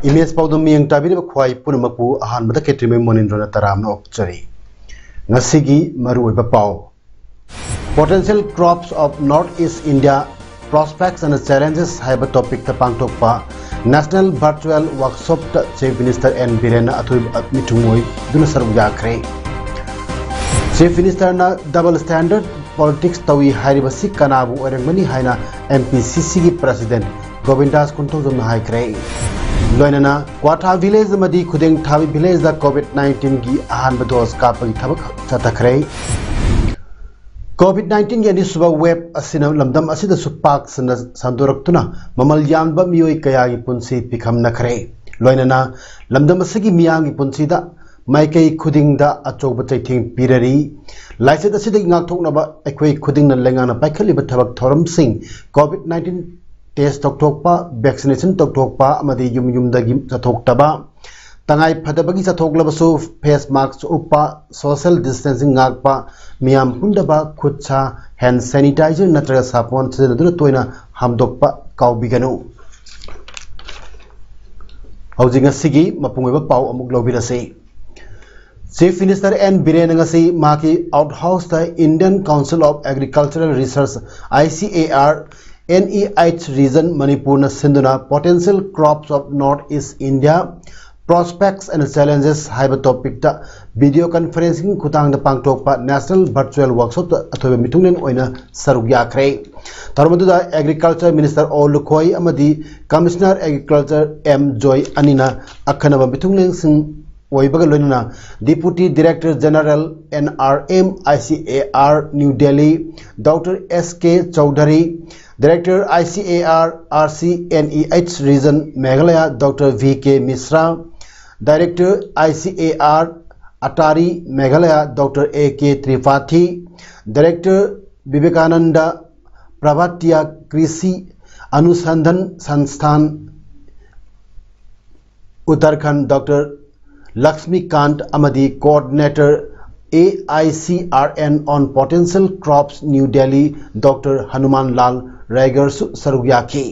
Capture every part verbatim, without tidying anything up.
Image ꯄꯥꯎꯗꯝ ꯃꯤꯌꯦꯡ ꯇꯥꯕꯤꯔꯤꯕ ꯈ꯭ꯋꯥꯏ ꯄꯨꯝꯅꯃꯛꯄꯨ ꯑꯍꯥꯟꯕꯗ ꯈꯦꯇ꯭ꯔꯤꯃꯌꯨꯝ ꯃꯣꯅꯤꯟꯗ꯭ꯔꯣꯅ ꯇꯔꯥꯝꯅ ꯑꯣꯛꯆꯔꯤ꯫ ꯉꯁꯤꯒꯤ ꯃꯔꯨꯑꯣꯏꯕ ꯄꯥꯎ꯫ Potential Crops of North East India: Prospects and Challenges ꯍꯥꯏꯕ ꯇꯣꯄꯤꯛꯇ ꯄꯥꯡꯊꯣꯛꯄ ꯅꯦꯁꯅꯦꯜ ꯚꯔꯆꯨꯋꯦꯜ ꯋꯥꯔꯛꯁꯣꯞꯇ ꯆꯤꯐ ꯃꯤꯅꯤꯁꯇꯔ ꯑꯦꯟ ꯕꯤꯔꯦꯟꯅ ꯑꯊꯣꯏꯕ ꯃꯤꯊꯨꯡ ꯑꯣꯏꯗꯨꯅ ꯁꯔꯨꯛ ꯌꯥꯈ꯭ꯔꯦ꯫ ꯆꯤꯐ ꯃꯤꯅꯤꯁꯇꯔꯅ ꯗꯕꯜ ꯁ꯭ꯇꯦꯟꯗꯔꯗ ꯄꯣꯂꯤꯇꯤꯛꯁ ꯇꯧꯏ ꯍꯥꯏꯔꯤꯕꯁꯤ ꯀꯅꯥꯕꯨ ꯑꯣꯏꯔꯝꯒꯅꯤ ꯍꯥꯏꯅ ꯑꯦꯝ ꯄꯤ ꯁꯤ ꯁꯤꯒꯤ ꯄ꯭ꯔꯁꯤꯗꯦꯟ ꯒꯣꯕꯤꯟꯗꯥꯁ ꯀꯨꯟꯊꯧꯖꯝꯅ ꯍꯥꯏꯈ꯭ꯔꯦ꯫ ꯂꯣꯏꯅꯅ ꯀ꯭ꯋꯥꯊꯥ ꯚꯤꯂꯦꯖ ꯑꯃꯗꯤ ꯈꯨꯗꯦꯡꯊꯥꯕꯤ ꯚꯤꯂꯦꯖꯇ ꯀꯣꯚꯤꯗ ꯅꯥꯏꯟꯇꯤꯟꯒꯤ ꯑꯍꯥꯟꯕ ꯗꯣꯁ ꯀꯥꯞꯄꯒꯤ ꯊꯕꯛ ꯆꯠꯊꯈ꯭ꯔꯦ꯫ ꯀꯣꯚꯤꯗ ꯅꯥꯏꯟꯇꯤꯟꯒꯤ ꯑꯅꯤꯁꯨꯕ ꯋꯦꯕ ꯑꯁꯤꯅ ꯂꯝꯗꯝ ꯑꯁꯤꯗꯁꯨ ꯄꯥꯛ ꯁꯟꯅ ꯁꯟꯗꯣꯔꯛꯇꯨꯅ ꯃꯃꯜ ꯌꯥꯝꯂꯕ ꯃꯤꯑꯣꯏ ꯀꯌꯥꯒꯤ ꯄꯨꯟꯁꯤ ꯄꯤꯈꯝꯅꯈ꯭ꯔꯦ꯫ ꯂꯣꯏꯅꯅ ꯂꯝꯗꯝ ꯑꯁꯤꯒꯤ ꯃꯤꯌꯥꯝꯒꯤ ꯄꯨꯟꯁꯤꯗ ꯃꯥꯏꯀꯩ ꯈꯨꯗꯤꯡꯗ ꯑꯆꯧꯕ ꯆꯩꯊꯦꯡ ꯄꯤꯔꯔꯤ꯫ ꯂꯥꯏꯆꯠ ꯑꯁꯤꯗꯒꯤ ꯉꯥꯛꯊꯣꯛꯅꯕ ꯑꯩꯈꯣꯏ ꯈꯨꯗꯤꯡꯅ ꯂꯩꯉꯥꯛꯅ ꯄꯥꯏꯈꯠꯂꯤꯕ ꯊꯕꯛ ꯊꯧꯔꯝꯁꯤꯡ, ꯀꯣꯚꯤꯗ ꯅꯥꯏꯟꯇꯤꯟ ꯇꯦꯁ ꯇꯧꯊꯣꯛꯄ, ꯚꯦꯛꯁꯤꯅꯦꯁꯟ ꯇꯧꯊꯣꯛꯄ ꯑꯃꯗꯤ ꯌꯨꯝ ꯌꯨꯝꯗꯒꯤ ꯆꯠꯊꯣꯛꯇꯕ, ꯇꯉꯥꯏ ꯐꯗꯕꯒꯤ ꯆꯠꯊꯣꯛꯂꯕꯁꯨ ꯐꯦꯁ ꯃꯥꯛꯁ ꯎꯞꯄ, ꯁꯣꯁꯤꯌꯦꯜ ꯗꯤꯁꯇꯦꯟꯁꯤꯡ ꯉꯥꯛꯄ, ꯃꯤꯌꯥꯝ ꯄꯨꯟꯗꯕ, ꯈꯨꯠ ꯁꯥ ꯍꯦꯟ ꯁꯦꯅꯤꯇꯥꯏꯖꯔ ꯅꯠꯇ꯭ꯔꯒ ꯁꯥꯄꯣꯟ ꯁꯤꯖꯤꯟꯅꯗꯨꯅ ꯇꯣꯏꯅ ꯍꯥꯝꯗꯣꯛꯄ ꯀꯥꯎꯕꯤꯒꯅꯨ꯫ ꯍꯧꯖꯤꯛ ꯉꯁꯤꯒꯤ ꯃꯄꯨꯡ ꯑꯣꯏꯕ ꯄꯥꯎ ꯑꯃꯨꯛ ꯂꯧꯕꯤꯔꯁꯤ꯫ ꯆꯤꯐ ꯃꯤꯅꯤꯁꯇꯔ ꯑꯦꯟ ꯕꯤꯔꯦꯟꯅ ꯉꯁꯤ ꯃꯍꯥꯛꯀꯤ out ꯍꯥꯎꯁꯇ Indian Council of Agricultural Research, I C A R, N E H region ꯃꯅꯤꯄꯨꯔꯅ ꯁꯤꯟꯗꯨꯅ Potential Crops of North East India: Prospects and Challenges ꯍꯥꯏꯕ ꯇꯣꯄꯤꯛꯇ ꯚꯤꯗꯤꯑꯣ ꯀꯟꯐꯔꯦꯟꯁꯤꯡ ꯈꯨꯊꯥꯡꯗ ꯄꯥꯡꯊꯣꯛꯄ ꯅꯦꯁꯅꯦꯜ ꯚꯔꯆꯨꯋꯦꯜ ꯋꯥꯔꯛꯁꯣꯞꯇ ꯑꯊꯣꯏꯕ ꯃꯤꯊꯨꯡꯂꯦꯟ ꯑꯣꯏꯅ ꯁꯔꯨꯛ ꯌꯥꯈ꯭ꯔꯦ꯫ ꯊꯧꯔꯝ ꯑꯗꯨꯗ ꯑꯦꯒ꯭ꯔꯤꯀꯜꯆꯔ ꯃꯤꯅꯤꯁꯇꯔ ꯑꯣ ꯂꯨꯈꯣꯏ ꯑꯃꯗꯤ ꯀꯃꯤꯁꯅꯔ ꯑꯦꯒ꯭ꯔꯤꯀꯜꯆꯔ ꯑꯦꯝ ꯖꯣꯏ ꯑꯅꯤꯅ ꯑꯈꯟꯅꯕ ꯃꯤꯊꯨꯡꯂꯦꯟꯁꯤꯡ ꯑꯣꯏꯕꯒ ꯂꯣꯏꯅꯅ Deputy Director General, N R M, I C A R, New Delhi, Doctor S K Chaudhary, Director, I C A R, R C N E H region, Meghalaya, Doctor V K Mishra, Director, I C A R, Atari, Meghalaya, Doctor A K Tripathi, Director, Vivekananda Prabhatiya Krishi Anusandhan Sansthan, Uttarakhand, Doctor Lakshmikant ꯑꯃꯗꯤ Coordinator, A I C R N on Potential Crops, New Delhi, Doctor Hanuman Lal Raigarsu ꯁꯔꯨꯛ ꯌꯥꯈꯤ꯫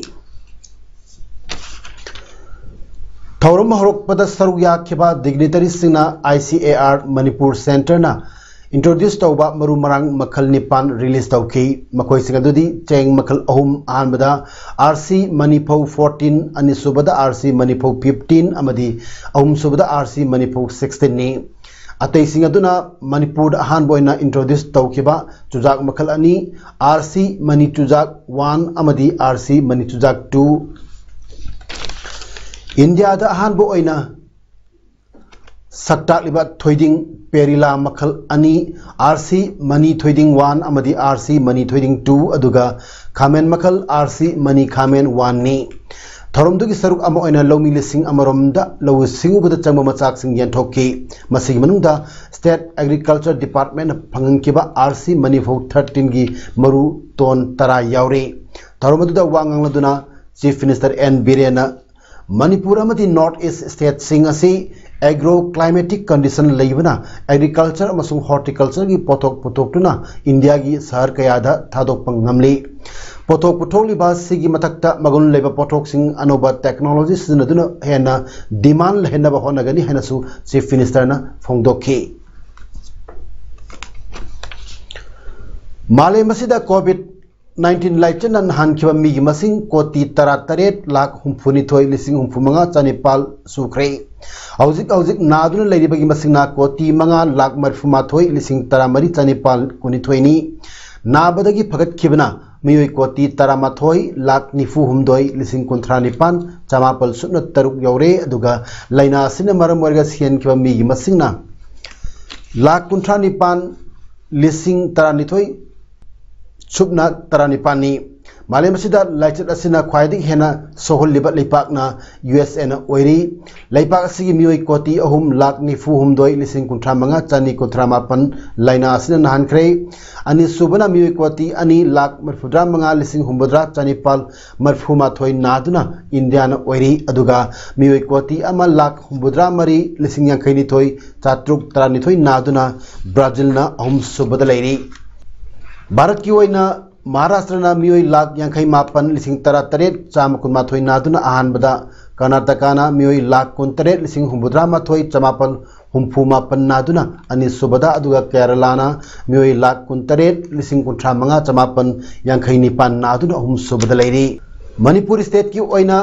ꯊꯧꯔꯝ ꯍꯧꯔꯛꯄꯗ ꯁꯔꯨꯛ ꯌꯥꯈꯤꯕ dignitaryꯁꯤꯡꯅ I C A R Manipur Centreꯅ introduce ꯇꯧꯕ ꯃꯔꯨ ꯃꯔꯥꯡ ꯃꯈꯜ ꯅꯤꯄꯥꯟ release ꯇꯧꯈꯤ꯫ ꯃꯈꯣꯏꯁꯤꯡ ꯑꯗꯨꯗꯤ ꯆꯦꯡ ꯃꯈꯜ ꯑꯍꯨꯝ, ꯑꯍꯥꯟꯕꯗ R C Manipho fourteen, ꯑꯅꯤꯁꯨꯕꯗ R C Manipho fifteen ꯑꯃꯗꯤ ꯑꯍꯨꯝꯁꯨꯕꯗ R C Manipho sixteenꯅꯤ꯫ ꯑꯇꯩꯁꯤꯡ ꯑꯗꯨꯅ ꯃꯅꯤꯄꯨꯔꯗ ꯑꯍꯥꯟꯕ ꯑꯣꯏꯅ introduce ꯇꯧꯈꯤꯕ ꯆꯨꯖꯥꯛ ꯃꯈꯜ ꯑꯅꯤ, R C Mani Chujak one ꯑꯃꯗꯤ R C Mani Chujak two꯫ ꯏꯟꯗꯤꯌꯥꯗ ꯑꯍꯥꯟꯕ ꯑꯣꯏꯅ ꯁꯛꯇꯥꯛꯂꯤꯕ ꯊꯣꯏꯗꯤꯡ Perilla ꯃꯈꯜ ꯑꯅꯤ, R C Mani Thoiding one ꯑꯃꯗꯤ R C Mani Thoiding two, ꯑꯗꯨꯒ ꯈꯥꯃꯦꯟ ꯃꯈꯜ R C Mani Khamen oneꯅꯤ꯫ ꯊꯧꯔꯝꯗꯨꯒꯤ ꯁꯔꯨꯛ ꯑꯃ ꯑꯣꯏꯅ ꯂꯧꯃꯤ ꯂꯤꯁꯤꯡ ꯑꯃꯔꯣꯝꯗ ꯂꯧꯎ ꯁꯤꯡꯎꯕꯗ ꯆꯪꯕ ꯃꯆꯥꯛꯁꯤꯡ ꯌꯦꯟꯊꯣꯛꯈꯤ꯫ ꯃꯁꯤꯒꯤ ꯃꯅꯨꯡꯗ State Agriculture Departmentꯅ ꯐꯪꯍꯟꯈꯤꯕ R C Manipho thirteenꯒꯤ ꯃꯔꯨ ton ꯇꯔꯥ ꯌꯥꯎꯔꯤ꯫ ꯊꯧꯔꯝ ꯑꯗꯨꯗ ꯋꯥ ꯉꯥꯡꯂꯗꯨꯅ Chief Minister N ꯕꯤꯔꯦꯟꯅ ꯃꯅꯤꯄꯨꯔ ꯑꯃꯗꯤ North East stateꯁꯤꯡ ꯑꯁꯤ agro climatic condition ꯂꯩꯕꯅ agriculture ꯑꯃꯁꯨꯡ horticultureꯒꯤ ꯄꯣꯠꯊꯣꯛ ꯄꯨꯊꯣꯛꯇꯨꯅ ꯏꯟꯗꯤꯌꯥꯒꯤ ꯁꯍꯔ ꯀꯌꯥꯗ ꯊꯥꯗꯣꯛꯄ ꯉꯝꯂꯤ꯫ ꯄꯣꯠꯊꯣꯛ ꯄꯨꯊꯣꯛꯂꯤꯕ ꯑꯁꯤꯒꯤ ꯃꯊꯛꯇ ꯃꯒꯨꯟ ꯂꯩꯕ ꯄꯣꯠꯊꯣꯛꯁꯤꯡ ꯑꯅꯧꯕ technology ꯁꯤꯖꯤꯟꯅꯗꯨꯅ ꯍꯦꯟꯅ demand ꯂꯩꯍꯟꯅꯕ ꯍꯣꯠꯅꯒꯅꯤ ꯍꯥꯏꯅꯁꯨ Chief Ministerꯅ ꯐꯣꯡꯗꯣꯛꯈꯤ꯫ ꯃꯥꯂꯦꯝ ꯑꯁꯤꯗ COVID nineteen ꯂꯥꯏꯆꯠꯅ ꯅꯥꯍꯟꯈꯤꯕ ꯃꯤꯒꯤ ꯃꯁꯤꯡ ꯀꯣꯇꯤ ꯇꯔꯥꯇꯔꯦꯠ ꯂꯥꯈ ꯍꯨꯝꯐꯨꯅꯤꯊꯣꯏ ꯂꯤꯁꯤꯡ ꯍꯨꯝꯐꯨꯃꯉꯥ ꯆꯅꯤꯄꯥꯜ ꯁꯨꯈ꯭ꯔꯦ꯫ ꯍꯧꯖꯤꯛ ꯍꯧꯖꯤꯛ ꯅꯥꯗꯨꯅ ꯂꯩꯔꯤꯕꯒꯤ ꯃꯁꯤꯡꯅ ꯀꯣꯇꯤ ꯃꯉꯥ ꯂꯥꯈ ꯃꯔꯤꯐꯨꯃꯥꯊꯣꯏ ꯂꯤꯁꯤꯡ ꯇꯔꯥꯃꯔꯤ ꯆꯅꯤꯄꯥꯜ ꯀꯨꯟꯅꯤꯊꯣꯏꯅꯤ꯫ ꯅꯥꯕꯗꯒꯤ ꯐꯒꯠꯈꯤꯕꯅ ꯃꯤꯑꯣꯏ ꯀꯣꯇꯤ ꯇꯔꯥꯃꯥꯊꯣꯏ ꯂꯥꯈ ꯅꯤꯐꯨ ꯍꯨꯝꯗꯣꯏ ꯂꯤꯁꯤꯡ ꯀꯨꯟꯊ꯭ꯔꯥ ꯅꯤꯄꯥꯟ ꯆꯃꯥꯄꯜ ꯁꯨꯞꯅ ꯇꯔꯨꯛ ꯌꯧꯔꯦ꯫ ꯑꯗꯨꯒ ꯂꯥꯏꯅꯥ ꯑꯁꯤꯅ ꯃꯔꯝ ꯑꯣꯏꯔꯒ ꯁꯤꯍꯟꯈꯤꯕ ꯃꯤꯒꯤ ꯃꯁꯤꯡꯅ ꯂꯥꯈ ꯀꯨꯟꯊ꯭ꯔꯥ ꯅꯤꯄꯥꯟ ꯂꯤꯁꯤꯡ ꯇꯔꯥꯅꯤꯊꯣꯏ ꯁꯨꯞꯅ ꯇꯔꯥꯅꯤꯄꯥꯟꯅꯤ꯫ ꯃꯥꯂꯦꯝ ꯑꯁꯤꯗ ꯂꯥꯏꯆꯠ ꯑꯁꯤꯅ ꯈ꯭ꯋꯥꯏꯗꯒꯤ ꯍꯦꯟꯅ ꯁꯣꯛꯍꯜꯂꯤꯕ ꯂꯩꯄꯥꯛꯅ U S Aꯅ ꯑꯣꯏꯔꯤ꯫ ꯂꯩꯄꯥꯛ ꯑꯁꯤꯒꯤ ꯃꯤꯑꯣꯏ ꯀꯣꯇꯤ ꯑꯍꯨꯝ ꯂꯥꯈ ꯅꯤꯐꯨ ꯍꯨꯝꯗꯣꯏ ꯂꯤꯁꯤꯡ ꯀꯨꯟꯊ꯭ꯔꯥ ꯃꯉꯥ ꯆꯅꯤ ꯀꯨꯟꯊ꯭ꯔꯥ ꯃꯥꯄꯟ ꯂꯥꯏꯅꯥ ꯑꯁꯤꯅ ꯅꯥꯍꯟꯈ꯭ꯔꯦ꯫ ꯑꯅꯤꯁꯨꯕꯅ ꯃꯤꯑꯣꯏ ꯀꯣꯇꯤ ꯑꯅꯤ ꯂꯥꯈ ꯃꯔꯤꯐꯨꯇꯔꯥ ꯃꯉꯥ ꯂꯤꯁꯤꯡ ꯍꯨꯝꯐꯨꯇꯔꯥ ꯆꯅꯤꯄꯥꯜ ꯃꯔꯤꯐꯨꯃꯥꯊꯣꯏ ꯅꯥꯗꯨꯅ ꯏꯟꯗꯤꯌꯥꯅ ꯑꯣꯏꯔꯤ꯫ ꯑꯗꯨꯒ ꯃꯤꯑꯣꯏ ꯀꯣꯇꯤ ꯑꯃ ꯂꯥꯈ ꯍꯨꯝꯐꯨꯇꯔꯥ ꯃꯔꯤ ꯂꯤꯁꯤꯡ ꯌꯥꯡꯈꯩꯅꯤꯊꯣꯏ ꯆꯥꯇ꯭ꯔꯨꯛ ꯇꯔꯥꯅꯤꯊꯣꯏ ꯅꯥꯗꯨꯅ ꯕ꯭ꯔꯥꯖꯤꯜꯅ ꯑꯍꯨꯝꯁꯨꯕꯗ ꯂꯩꯔꯤ꯫ ꯚꯥꯔꯠꯀꯤ ꯑꯣꯏꯅ ꯃꯍꯥꯔꯥꯁꯇ꯭ꯔꯅ ꯃꯤꯑꯣꯏ ꯂꯥꯈ ꯌꯥꯡꯈꯩ ꯃꯥꯄꯟ ꯂꯤꯁꯤꯡ ꯇꯔꯥꯇꯔꯦꯠ ꯆꯥꯝꯃ ꯀꯨꯟꯃꯥꯊꯣꯏ ꯅꯥꯗꯨꯅ ꯑꯍꯥꯟꯕꯗ ꯀꯔꯅꯥꯇꯀꯥꯅ ꯃꯤꯑꯣꯏ ꯂꯥꯈ ꯀꯨꯟꯇꯔꯦꯠ ꯂꯤꯁꯤꯡ ꯍꯨꯝꯐꯨꯇꯔꯥ ꯃꯥꯊꯣꯏ ꯆꯃꯥꯄꯜ ꯍꯨꯝꯐꯨ ꯃꯥꯄꯟ ꯅꯥꯗꯨꯅ ꯑꯅꯤꯁꯨꯕꯗ, ꯑꯗꯨꯒ ꯀꯦꯔꯂꯥꯅ ꯃꯤꯑꯣꯏ ꯂꯥꯈ ꯀꯨꯟꯇꯔꯦꯠ ꯂꯤꯁꯤꯡ ꯀꯨꯟꯊ꯭ꯔꯥ ꯃꯉꯥ ꯆꯃꯥꯄꯟ ꯌꯥꯡꯈꯩ ꯅꯤꯄꯥꯟ ꯅꯥꯗꯨꯅ ꯑꯍꯨꯝꯁꯨꯕꯗ ꯂꯩꯔꯤ꯫ ꯃꯅꯤꯄꯨꯔ stateꯀꯤ ꯑꯣꯏꯅ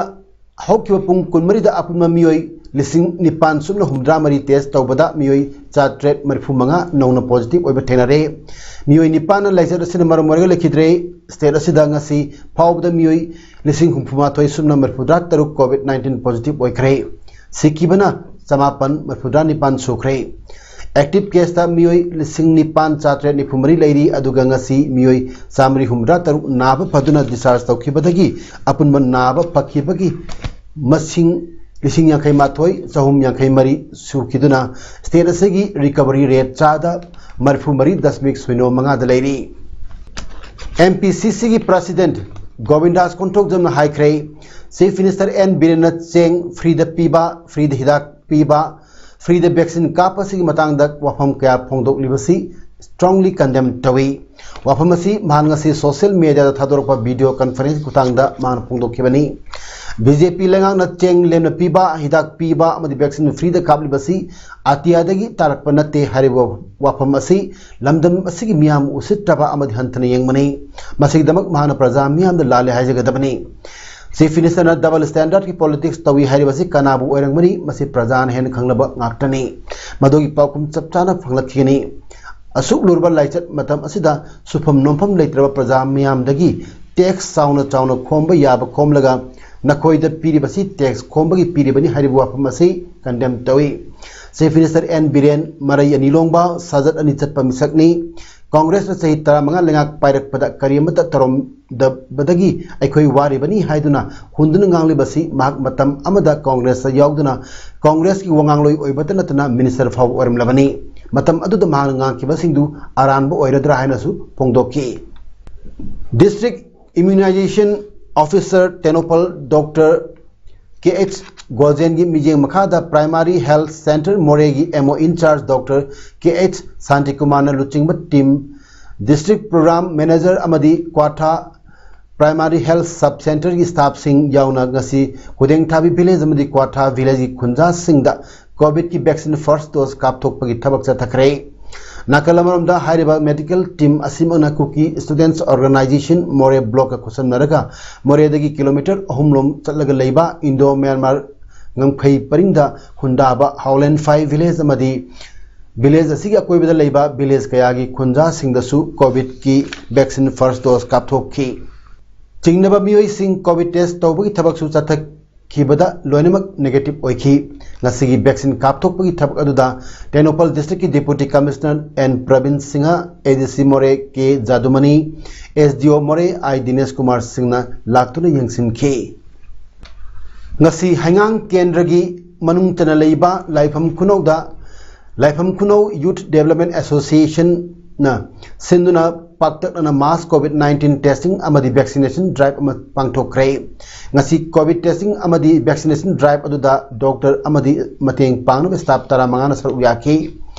ꯍꯧꯈꯤꯕ ꯄꯨꯡ ꯀꯨꯟꯃꯔꯤꯗ ꯑꯄꯨꯟꯕ ꯃꯤꯑꯣꯏ ꯂꯤꯁꯤꯡ ꯅꯤꯄꯥꯟ ꯁꯨꯞꯅ ꯍꯨꯝꯐꯨꯇꯔꯥ ꯃꯔꯤ test ꯇꯧꯕꯗ ꯃꯤꯑꯣꯏ ꯆꯥꯇ꯭ꯔꯦꯠ ꯃꯔꯤꯐꯨ ꯃꯉꯥ ꯅꯧꯅ positive ꯑꯣꯏꯕ ꯊꯦꯡꯅꯔꯦ꯫ ꯃꯤꯑꯣꯏ ꯅꯤꯄꯥꯟꯅ ꯂꯥꯏꯆꯠ ꯑꯁꯤꯅ ꯃꯔꯝ ꯑꯣꯏꯔꯒ ꯂꯩꯈꯤꯗ꯭ꯔꯦ꯫ State ꯑꯁꯤꯗ ꯉꯁꯤ ꯐꯥꯎꯕꯗ ꯃꯤꯑꯣꯏ ꯂꯤꯁꯤꯡ ꯍꯨꯝꯐꯨ ꯃꯥꯊꯣꯏ ꯁꯨꯞꯅ ꯃꯔꯤꯐꯨꯇꯔꯥ ꯇꯔꯨꯛ COVID nineteen positive ꯑꯣꯏꯈ꯭ꯔꯦ꯫ ꯁꯤꯈꯤꯕꯅ ꯆꯃꯥꯄꯟ ꯃꯔꯤꯐꯨꯇꯔꯥ ꯅꯤꯄꯥꯟ ꯁꯨꯈ꯭ꯔꯦ꯫ Active caseꯇ ꯃꯤꯑꯣꯏ ꯂꯤꯁꯤꯡ ꯅꯤꯄꯥꯟ ꯆꯥꯇ꯭ꯔꯦꯠ ꯅꯤꯐꯨ ꯃꯔꯤ ꯂꯩꯔꯤ, ꯑꯗꯨꯒ ꯉꯁꯤ ꯃꯤꯑꯣꯏ ꯆꯥꯃꯔꯤ ꯍꯨꯝꯐꯨꯇꯔꯥ ꯇꯔꯨꯛ ꯅꯥꯕ ꯐꯗꯨꯅ discharge ꯇꯧꯈꯤꯕꯗꯒꯤ ꯑꯄꯨꯟꯕ ꯅꯥꯕ ꯐꯈꯤꯕꯒꯤ ꯃꯁꯤꯡ ꯂꯤꯁꯤꯡ ꯌꯥꯡꯈꯩ ꯃꯥꯊꯣꯏ ꯆꯍꯨꯝ ꯌꯥꯡꯈꯩ ꯃꯔꯤ ꯁꯨꯈꯤꯗꯨꯅ state ꯑꯁꯤꯒꯤ recovery rate ꯆꯥꯗ ꯃꯔꯤꯐꯨ ꯃꯔꯤ ꯗꯁꯃꯤꯛ ꯁꯤꯅꯣ ꯃꯉꯥꯗ ꯂꯩꯔꯤ꯫ MPCCꯒꯤ president ꯒꯣꯕꯤꯟꯗꯥꯁ ꯀꯣꯟꯊꯧꯖꯝꯅ ꯍꯥꯏꯈ꯭ꯔꯦ, Chief Minister N ꯕꯤꯔꯦꯟꯅ ꯆꯦꯡ freeꯗ ꯄꯤꯕ, freeꯗ ꯍꯤꯗꯥꯛ ꯄꯤꯕ, freeꯗ vaccine ꯀꯥꯞꯄꯁꯤꯒꯤ ꯃꯇꯥꯡꯗ ꯋꯥꯐꯝ ꯀꯌꯥ ꯐꯣꯡꯗꯣꯛꯂꯤꯕꯁꯤ strongly condemn ꯇꯧꯏ꯫ ꯋꯥꯐꯝ ꯑꯁꯤ ꯃꯍꯥꯛ ꯉꯁꯤ social mediaꯗ ꯊꯥꯗꯣꯔꯛꯄ video conference ꯈꯨꯊꯥꯡꯗ ꯃꯍꯥꯛꯅ ꯐꯣꯡꯗꯣꯛꯈꯤꯕꯅꯤ꯫ BJP ꯂꯩꯉꯥꯛꯅ ꯆꯦꯡ ꯂꯦꯝꯅ ꯄꯤꯕ, ꯍꯤꯗꯥꯛ ꯄꯤꯕ ꯑꯃꯗꯤ vaccine freeꯗ ꯀꯥꯞꯂꯤꯕꯁꯤ ꯑꯇꯤꯌꯥꯗꯒꯤ ꯇꯥꯔꯛꯄ ꯅꯠꯇꯦ ꯍꯥꯏꯔꯤꯕ ꯋꯥꯐꯝ ꯑꯁꯤ ꯂꯝꯗꯝ ꯑꯁꯤꯒꯤ ꯃꯤꯌꯥꯝ ꯎꯁꯤꯠꯇꯕ ꯑꯃꯗꯤ ꯍꯟꯊꯅ ꯌꯦꯡꯕꯅꯤ꯫ ꯃꯁꯤꯒꯤꯗꯃꯛ ꯃꯍꯥꯛꯅ ꯄ꯭ꯔꯖꯥ ꯃꯤꯌꯥꯝꯗ ꯂꯥꯜꯂꯦ ꯍꯥꯏꯖꯒꯗꯕꯅꯤ꯫ Chief Ministerꯅ double standardꯀꯤ politics ꯇꯧꯏ ꯍꯥꯏꯔꯤꯕꯁꯤ ꯀꯅꯥꯕꯨ ꯑꯣꯏꯔꯝꯒꯅꯤ? ꯃꯁꯤ ꯄ꯭ꯔꯖꯥꯅ ꯍꯦꯟꯅ ꯈꯪꯂꯕ ꯉꯥꯛꯇꯅꯤ꯫ ꯃꯗꯨꯒꯤ ꯄꯥꯎꯈꯨꯝ ꯆꯞ ꯆꯥꯅ ꯐꯪꯂꯛꯈꯤꯒꯅꯤ꯫ ꯑꯁꯨꯛ ꯂꯨꯔꯕ ꯂꯥꯏꯆꯠ ꯃꯇꯝ ꯑꯁꯤꯗ ꯁꯨꯐꯝ ꯅꯣꯝꯐꯝ ꯂꯩꯇ꯭ꯔꯕ ꯄ꯭ꯔꯖꯥ ꯃꯤꯌꯥꯝꯗꯒꯤ tax ꯆꯥꯎꯅ ꯆꯥꯎꯅ ꯈꯣꯝꯕ ꯌꯥꯕ ꯈꯣꯝꯂꯒ ꯅꯈꯣꯏꯗ ꯄꯤꯔꯤꯕꯁꯤ tax ꯈꯣꯝꯕꯒꯤ ꯄꯤꯔꯤꯕꯅꯤ ꯍꯥꯏꯔꯤꯕ ꯋꯥꯐꯝ ꯑꯁꯤ condemn ꯇꯧꯏ꯫ Chief Minister N ꯕꯤꯔꯦꯟ ꯃꯔꯩ ꯑꯅꯤ ꯂꯣꯡꯕ, ꯁꯥꯖꯠ ꯑꯅꯤ ꯆꯠꯄ ꯃꯤꯁꯛꯅꯤ꯫ Congressꯅ ꯆꯍꯤ ꯇꯔꯥꯃꯉꯥ ꯂꯩꯉꯥꯛ ꯄꯥꯏꯔꯛꯄꯗ ꯀꯔꯤ ꯑꯃꯠꯇ ꯇꯧꯔꯝꯗꯕꯗꯒꯤ ꯑꯩꯈꯣꯏ ꯋꯥꯔꯤꯕꯅꯤ ꯍꯥꯏꯗꯨꯅ ꯍꯨꯟꯗꯨꯅ ꯉꯥꯡꯂꯤꯕꯁꯤ ꯃꯍꯥꯛ ꯃꯇꯝ ꯑꯃꯗ Congressꯇ ꯌꯥꯎꯗꯨꯅ Congressꯀꯤ ꯋꯥꯉꯥꯡꯂꯣꯏ ꯑꯣꯏꯕꯇ ꯅꯠꯇꯅ minister ꯐꯥꯎꯕ ꯑꯣꯏꯔꯝꯂꯕꯅꯤ꯫ ꯃꯇꯝ ꯑꯗꯨꯗ ꯃꯍꯥꯛꯅ ꯉꯥꯡꯈꯤꯕꯁꯤꯡꯗꯨ ꯑꯔꯥꯟꯕ ꯑꯣꯏꯔꯗ꯭ꯔꯥ ꯍꯥꯏꯅꯁꯨ ꯐꯣꯡꯗꯣꯛꯈꯤ꯫ District Immunization Officer Tengnoupal Doctor K H ꯒꯣꯜꯖꯦꯟꯒꯤ ꯃꯤꯠꯌꯦꯡ ꯃꯈꯥꯗ Primary Health Centre ꯃꯣꯔꯦꯒꯤ M O in charge Doctor K H ꯁꯥꯟꯇꯤꯀꯨꯃꯥꯔꯅ ꯂꯨꯆꯤꯡꯕ team, District Program Manager ꯑꯃꯗꯤ ꯀ꯭ꯋꯥꯊꯥ Primary Health Sub Centreꯒꯤ staffꯁꯤꯡ ꯌꯥꯎꯅ ꯉꯁꯤ ꯈꯨꯗꯦꯡꯊꯥꯕꯤ village ꯑꯃꯗꯤ ꯀ꯭ꯋꯥꯊꯥ villageꯒꯤ ꯈꯨꯟꯖꯥꯁꯤꯡꯗ COVIDꯀꯤ vaccine first dose ꯀꯥꯞꯊꯣꯛꯄꯒꯤ ꯊꯕꯛ ꯆꯠꯊꯈ꯭ꯔꯦ꯫ ꯅꯥꯀꯜ ꯑꯃꯔꯣꯝꯗ ꯍꯥꯏꯔꯤꯕ medical team ꯑꯁꯤꯃꯛꯅ Kuki Students Organisation ꯃꯣꯔꯦ blockꯀ ꯈꯨꯠꯁꯝꯅꯔꯒ ꯃꯣꯔꯦꯗꯒꯤ kilometre ꯑꯍꯨꯝ ꯂꯣꯝ ꯆꯠꯂꯒ ꯂꯩꯕ Indo Myanmar ꯉꯝꯈꯩ ꯄꯔꯤꯡꯗ ꯈꯨꯟꯗꯥꯕ ꯍꯥꯎꯂꯦꯟꯐꯥꯏ village ꯑꯃꯗꯤ village ꯑꯁꯤꯒꯤ ꯑꯀꯣꯏꯕꯗ ꯂꯩꯕ village ꯀꯌꯥꯒꯤ ꯈꯨꯟꯖꯥꯁꯤꯡꯗꯁꯨ COVIDꯀꯤ vaccine first dose ꯀꯥꯞꯊꯣꯛꯈꯤ꯫ ꯆꯤꯡꯅꯕ ꯃꯤꯑꯣꯏꯁꯤꯡ COVID test ꯇꯧꯕꯒꯤ ꯊꯕꯛꯁꯨ ꯆꯠꯊꯈꯤꯕꯗ ꯂꯣꯏꯅꯃꯛ negative ꯑꯣꯏꯈꯤ꯫ ꯉꯁꯤꯒꯤ vaccine ꯀꯥꯞꯊꯣꯛꯄꯒꯤ ꯊꯕꯛ ꯑꯗꯨꯗ Tengnoupal districtꯀꯤ Deputy Commissioner N Praveen Singh, ADC ꯃꯣꯔꯦ ꯀꯦ ꯖꯥꯗꯨꯃꯅꯤ, SDO ꯃꯣꯔꯦ ꯑꯥꯏ ꯗꯤꯅꯦꯁ ꯀꯨꯃꯥꯔ ꯁꯤꯡꯅ ꯂꯥꯛꯇꯨꯅ ꯌꯦꯡꯁꯤꯟꯈꯤ꯫ ꯉꯁꯤ ꯍꯩꯉꯥꯡ ꯀꯦꯟꯗ꯭ꯔꯒꯤ ꯃꯅꯨꯡ ꯆꯟꯅ ꯂꯩꯕ ꯂꯥꯏꯐꯝ ꯈꯨꯅꯧꯗ ꯂꯥꯏꯐꯝ ꯈꯨꯅꯧ Youth Development Associationꯅ ꯁꯤꯟꯗꯨꯅ ꯄꯥꯛꯇꯛꯅꯅ mass COVID nineteen testing ꯑꯃꯗꯤ vaccination drive ꯑꯃ ꯄꯥꯡꯊꯣꯛꯈ꯭ꯔꯦ꯫ ꯉꯁꯤ COVID testing ꯑꯃꯗꯤ vaccination drive ꯑꯗꯨꯗ doctor ꯑꯃꯗꯤ ꯃꯇꯦꯡ ꯄꯥꯡꯅꯕ staff ꯇꯔꯥꯃꯉꯥꯅ ꯁꯔꯨꯛ ꯌꯥꯈꯤ꯫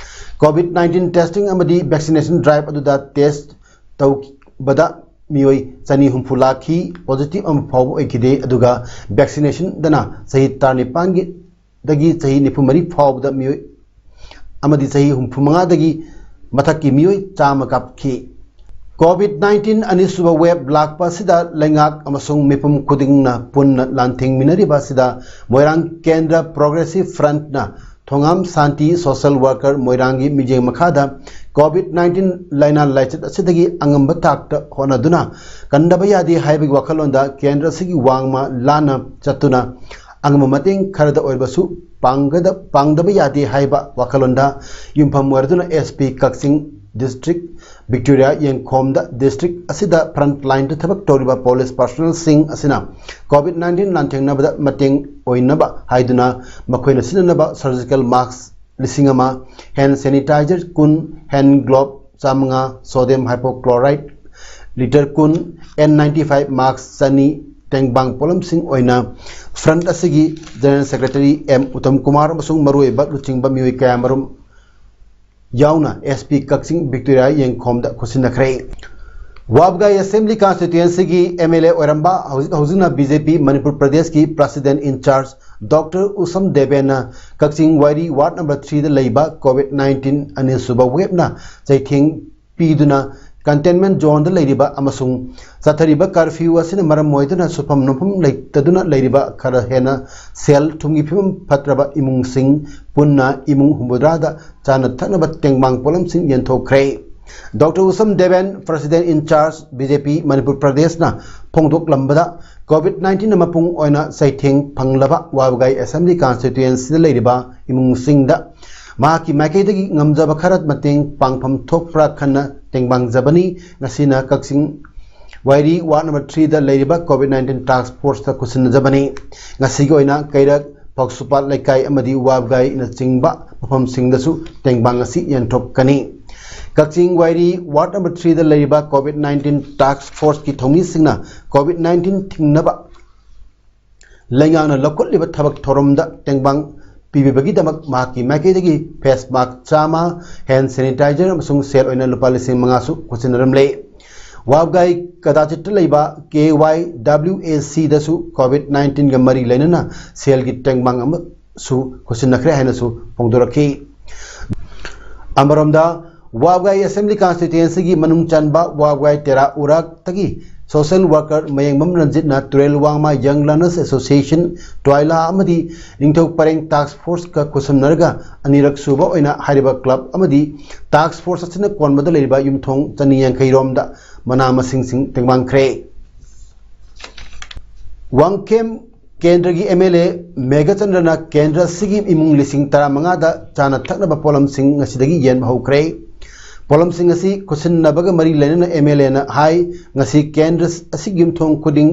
COVID nineteen testing ꯑꯃꯗꯤ vaccination drive ꯑꯗꯨꯗ test ꯇꯧꯕꯗ ꯃꯤꯑꯣꯏ ꯆꯅꯤ ꯍꯨꯝꯐꯨ ꯂꯥꯛꯈꯤ꯫ Positive ꯑꯃ ꯐꯥꯎꯕ ꯑꯣꯏꯈꯤꯗꯦ꯫ ꯑꯗꯨꯒ vaccinationꯗꯅ ꯆꯍꯤ ꯇꯔꯥꯅꯤꯄꯥꯟꯒꯤ ꯗꯒꯤ ꯆꯍꯤ ꯅꯤꯐꯨ ꯃꯔꯤ ꯐꯥꯎꯕꯗ ꯃꯤꯑꯣꯏ ꯑꯃꯗꯤ ꯆꯍꯤ ꯍꯨꯝꯐꯨ ꯃꯉꯥꯗꯒꯤ ꯃꯊꯛꯀꯤ ꯃꯤꯑꯣꯏ ꯆꯥꯝꯃ ꯀꯥꯞꯈꯤ꯫ COVID nineteen ꯑꯅꯤꯁꯨꯕ wave ꯂꯥꯛꯄ ꯑꯁꯤꯗ ꯂꯩꯉꯥꯛ ꯑꯃꯁꯨꯡ ꯃꯤꯄꯨꯝ ꯈꯨꯗꯤꯡꯅ ꯄꯨꯟꯅ ꯂꯥꯟꯊꯦꯡꯃꯤꯟꯅꯔꯤꯕ ꯑꯁꯤꯗ ꯃꯣꯏꯔꯥꯡ ꯀꯦꯟꯗ꯭ꯔ Progressive Frontꯅ ꯊꯣꯉꯥꯝ ꯁꯥꯟꯇꯤ social worker ꯃꯣꯏꯔꯥꯡꯒꯤ ꯃꯤꯠꯌꯦꯡ ꯃꯈꯥꯗ COVID nineteen ꯂꯥꯏꯅꯥ ꯂꯥꯏꯆꯠ ꯑꯁꯤꯗꯒꯤ ꯑꯉꯝꯕ ꯊꯥꯛꯇ ꯍꯣꯠꯅꯗꯨꯅ ꯀꯟꯗꯕ ꯌꯥꯗꯦ ꯍꯥꯏꯕꯒꯤ ꯋꯥꯈꯜꯂꯣꯟꯗ ꯀꯦꯟꯗ꯭ꯔ ꯑꯁꯤꯒꯤ ꯋꯥꯡꯃ ꯂꯥꯟꯅ ꯆꯠꯇꯨꯅ ꯑꯉꯝꯕ ꯃꯇꯦꯡ ꯈꯔꯗ ꯑꯣꯏꯔꯕꯁꯨ ꯄꯥꯡꯒꯗ-, ꯄꯥꯡꯗꯕ ꯌꯥꯗꯦ ꯍꯥꯏꯕ ꯋꯥꯈꯜꯂꯣꯟꯗ ꯌꯨꯝꯐꯝ ꯑꯣꯏꯔꯗꯨꯅ SP ꯀꯛꯆꯤꯡ district, Victoria ꯌꯦꯡꯈꯣꯝꯗ district ꯑꯁꯤꯗ front lineꯗ ꯊꯕꯛ ꯇꯧꯔꯤꯕ police personnelꯁꯤꯡ ꯑꯁꯤꯅ COVID nineteen ꯂꯥꯟꯊꯦꯡꯅꯕꯗ ꯃꯇꯦꯡ ꯑꯣꯏꯅꯕ ꯍꯥꯏꯗꯨꯅ ꯃꯈꯣꯏꯅ ꯁꯤꯖꯤꯟꯅꯅꯕ surgical mask ꯂꯤꯁꯤꯡ ꯑꯃ, hand sanitizer ꯀꯨꯟ, hand glove ꯆꯥꯃꯉꯥ, sodium hypochlorite litre ꯀꯨꯟ, N ninety five mask ꯆꯅꯤ, ꯇꯦꯡꯕꯥꯡ ꯄꯣꯠꯂꯝꯁꯤꯡ ꯑꯣꯏꯅ front ꯑꯁꯤꯒꯤ General Secretary M Uttam Kumar ꯑꯃꯁꯨꯡ ꯃꯔꯨꯑꯣꯏꯕ ꯂꯨꯆꯤꯡꯕ ꯃꯤꯑꯣꯏ ꯀꯌꯥꯃꯔꯨꯝ ꯌꯥꯎꯅ SP ꯀꯛꯆꯤꯡ Victoria ꯌꯦꯡꯈꯣꯝꯗ ꯈꯨꯠꯁꯤꯟꯅꯈ꯭ꯔꯦ꯫ ꯋꯥꯕꯒꯥꯏ ꯑꯦꯁꯦꯝꯕ꯭ꯂꯤ ꯀꯟꯁꯇꯤꯇ꯭ꯋꯦꯟꯁꯤꯒꯤ ꯑꯦꯝ ꯑꯦꯜ ꯑꯦ ꯑꯣꯏꯔꯝꯕ, ꯍꯧꯖꯤꯛ ꯍꯧꯖꯤꯛꯅ ꯕꯤ ꯖꯦ ꯄꯤ ꯃꯅꯤꯄꯨꯔ ꯄ꯭ꯔꯗꯦꯁꯀꯤ ꯄ꯭ꯔꯁꯤꯗꯦꯟꯠ ꯏꯟ ꯆꯥꯔꯖ ꯗꯣꯛꯇꯔ ꯎꯁꯝ ꯗꯦꯕꯦꯟꯅ ꯀꯛꯆꯤꯡ ꯋꯥꯏꯔꯤ ꯋꯥꯔꯗ ꯅꯝꯕꯔ ꯊ꯭ꯔꯤꯗ ꯂꯩꯕ ꯀꯣꯚꯤꯗ ꯅꯥꯏꯟꯇꯤꯟ ꯑꯅꯤꯁꯨꯕ ꯋꯦꯕꯅ ꯆꯩꯊꯦꯡ ꯄꯤꯗꯨꯅ ꯀꯟꯇꯦꯟꯃꯦꯟꯠ ꯖꯣꯟꯗ ꯂꯩꯔꯤꯕ ꯑꯃꯁꯨꯡ ꯆꯠꯊꯔꯤꯕ ꯀꯔꯐ꯭ꯌꯨ ꯑꯁꯤꯅ ꯃꯔꯝ ꯑꯣꯏꯗꯨꯅ ꯁꯨꯐꯝ ꯅꯣꯝꯐꯝ ꯂꯩꯇꯗꯨꯅ ꯂꯩꯔꯤꯕ ꯈꯔ ꯍꯦꯟꯅ ꯁꯦꯜ ꯊꯨꯝꯒꯤ ꯐꯤꯕꯝ ꯐꯠꯇ꯭ꯔꯕ ꯏꯃꯨꯡꯁꯤꯡ ꯄꯨꯟꯅ ꯏꯃꯨꯡ ꯍꯨꯝꯐꯨꯇꯔꯥꯗ ꯆꯥꯅ ꯊꯛꯅꯕ ꯇꯦꯡꯕꯥꯡ ꯄꯣꯠꯂꯝꯁꯤꯡ ꯌꯦꯟꯊꯣꯛꯈ꯭ꯔꯦ꯫ ꯗꯣꯛꯇꯔ ꯎꯁꯝ ꯗꯦꯕꯦꯟ, ꯄ꯭ꯔꯁꯤꯗꯦꯟꯠ ꯏꯟ ꯆꯥꯔꯖ ꯕꯤ ꯖꯦ ꯄꯤ ꯃꯅꯤꯄꯨꯔ ꯄ꯭ꯔꯗꯦꯁꯅ ꯐꯣꯡꯗꯣꯛꯂꯝꯕꯗ, ꯀꯣꯚꯤꯗ ꯅꯥꯏꯟꯇꯤꯟꯅ ꯃꯄꯨꯡ ꯑꯣꯏꯅ ꯆꯩꯊꯦꯡ ꯐꯪꯂꯕ ꯋꯥꯕꯒꯥꯏ ꯑꯦꯁꯦꯝꯕ꯭ꯂꯤ ꯀꯟꯁꯇꯤꯇ꯭ꯋꯦꯟꯁꯤꯗ ꯂꯩꯔꯤꯕ ꯏꯃꯨꯡꯁꯤꯡꯗ ꯃꯍꯥꯛꯀꯤ ꯃꯥꯏꯀꯩꯗꯒꯤ ꯉꯝꯖꯕ ꯈꯔ ꯃꯇꯦꯡ ꯄꯥꯡꯐꯝ ꯊꯣꯛꯄ꯭ꯔꯥ ꯈꯟꯅ ꯇꯦꯡꯕꯥꯡꯖꯕꯅꯤ꯫ ꯉꯁꯤꯅ ꯀꯛꯆꯤꯡ ꯋꯥꯏꯔꯤ ꯋꯥꯔꯗ ꯅꯝꯕꯔ ꯊ꯭ꯔꯤꯗ ꯂꯩꯔꯤꯕ ꯀꯣꯚꯤꯗ ꯅꯥꯏꯟꯇꯤꯟ ꯇꯥꯁꯛ ꯐꯣꯔꯁꯇ ꯈꯨꯠꯁꯤꯟꯅꯖꯕꯅꯤ꯫ ꯉꯁꯤꯒꯤ ꯑꯣꯏꯅ ꯀꯩꯔꯛ, ꯐꯧꯁꯨꯄꯥꯠ ꯂꯩꯀꯥꯏ ꯑꯃꯗꯤ ꯋꯥꯕꯒꯥꯏꯅꯆꯤꯡꯕ ꯃꯐꯝꯁꯤꯡꯗꯁꯨ ꯇꯦꯡꯕꯥꯡ ꯑꯁꯤ ꯌꯦꯟꯊꯣꯛꯀꯅꯤ꯫ ꯀꯛꯆꯤꯡ ꯋꯥꯏꯔꯤ ꯋꯥꯔꯗ ꯅꯝꯕꯔ ꯊ꯭ꯔꯤꯗ ꯂꯩꯔꯤꯕ ꯀꯣꯚꯤꯗ ꯅꯥꯏꯟꯇꯤꯟ ꯇꯥꯁꯛ ꯐꯣꯔꯁꯀꯤ ꯊꯧꯃꯤꯁꯤꯡꯅ ꯀꯣꯚꯤꯗ ꯅꯥꯏꯟꯇꯤꯟ ꯊꯤꯡꯅꯕ ꯂꯩꯉꯥꯛꯅ ꯂꯧꯈꯠꯂꯤꯕ ꯊꯕꯛ ꯊꯧꯔꯝꯗ ꯇꯦꯡꯕꯥꯡ ꯄꯤꯕꯤꯕꯒꯤꯗꯃꯛ ꯃꯍꯥꯛꯀꯤ ꯃꯥꯏꯀꯩꯗꯒꯤ ꯐꯦꯁ ꯃꯥꯁꯛ ꯆꯥꯝꯃ, ꯍꯦꯟ ꯁꯦꯅꯤꯇꯥꯏꯖꯔ ꯑꯃꯁꯨꯡ ꯁꯦꯜ ꯑꯣꯏꯅ ꯂꯨꯄꯥ ꯂꯤꯁꯤꯡ ꯃꯉꯥꯁꯨ ꯈꯨꯠꯁꯤꯟꯅꯔꯝꯂꯦ꯫ ꯋꯥꯕꯒꯥꯏ ꯀꯗꯥꯆꯤꯠꯇ ꯂꯩꯕ ꯀꯦ ꯋꯥꯏ ꯗꯕ꯭ꯂꯤꯎ ꯑꯦ ꯁꯤꯗꯁꯨ ꯀꯣꯚꯤꯗ ꯅꯥꯏꯟꯇꯤꯟꯒ ꯃꯔꯤ ꯂꯩꯅꯅ ꯁꯦꯜꯒꯤ ꯇꯦꯡꯕꯥꯡ ꯑꯃꯁꯨ ꯈꯨꯠꯁꯤꯟꯅꯈ꯭ꯔꯦ ꯍꯥꯏꯅꯁꯨ ꯐꯣꯡꯗꯣꯔꯛꯈꯤ꯫ ꯑꯃꯔꯣꯝꯗ, ꯋꯥꯕꯒꯥꯏ ꯑꯦꯁꯦꯝꯕ꯭ꯂꯤ ꯀꯟꯁꯇꯤꯇ꯭ꯋꯦꯟꯁꯤꯒꯤ ꯃꯅꯨꯡ ꯆꯟꯕ ꯋꯥꯕꯒꯥꯏ ꯇꯦꯔꯥ ꯎꯔꯥꯛꯇꯒꯤ ꯁꯣꯁꯤꯌꯦꯜ ꯋꯥꯔꯀꯔ ꯃꯌꯦꯡꯕꯝ ꯔꯟꯖꯤꯠꯅ ꯇꯨꯔꯦꯜ ꯋꯥꯡꯃ ꯌꯪ ꯂꯔꯅꯔꯁ ꯑꯦꯁꯣꯁꯤꯌꯦꯁꯟ, ꯇ꯭ꯋꯥꯏꯂꯥ ꯑꯃꯗꯤ ꯅꯤꯡꯊꯧ ꯄꯔꯦꯡ ꯇꯥꯁꯛ ꯐꯣꯔꯁꯀ ꯈꯨꯠꯁꯝꯅꯔꯒ ꯑꯅꯤꯔꯛ ꯁꯨꯕ ꯑꯣꯏꯅ ꯍꯥꯏꯔꯤꯕ ꯀ꯭ꯂꯕ ꯑꯃꯗꯤ ꯇꯥꯁꯛ ꯐꯣꯔꯁ ꯑꯁꯤꯅ ꯀꯣꯟꯕꯗ ꯂꯩꯔꯤꯕ ꯌꯨꯝꯊꯣꯡ ꯆꯅꯤ ꯌꯥꯡꯈꯩ ꯔꯣꯝꯗ ꯃꯅꯥ ꯃꯁꯤꯡꯁꯤꯡ ꯇꯦꯡꯕꯥꯡꯈ꯭ꯔꯦ꯫ ꯋꯥꯡꯈꯦꯝ ꯀꯦꯟꯗ꯭ꯔꯒꯤ ꯑꯦꯝ ꯑꯦꯜ ꯑꯦ ꯃꯦꯘꯆꯟꯗ꯭ꯔꯅ ꯀꯦꯟꯗ꯭ꯔ ꯑꯁꯤꯒꯤ ꯏꯃꯨꯡ ꯂꯤꯁꯤꯡ ꯇꯔꯥꯃꯉꯥꯗ ꯆꯥꯅ ꯊꯛꯅꯕ ꯄꯣꯠꯂꯝꯁꯤꯡ ꯉꯁꯤꯗꯒꯤ ꯌꯦꯟꯕ ꯍꯧꯈ꯭ꯔꯦ꯫ ꯄꯣꯠꯂꯝꯁꯤꯡ ꯑꯁꯤ ꯈꯨꯠꯁꯤꯟꯅꯕꯒ ꯃꯔꯤ ꯂꯩꯅꯅ ꯑꯦꯝ ꯑꯦꯜ ꯑꯦꯅ ꯍꯥꯏ, ꯉꯁꯤ ꯀꯦꯟꯗ꯭ꯔ ꯑꯁꯤꯒꯤ ꯌꯨꯝꯊꯣꯡ ꯈꯨꯗꯤꯡ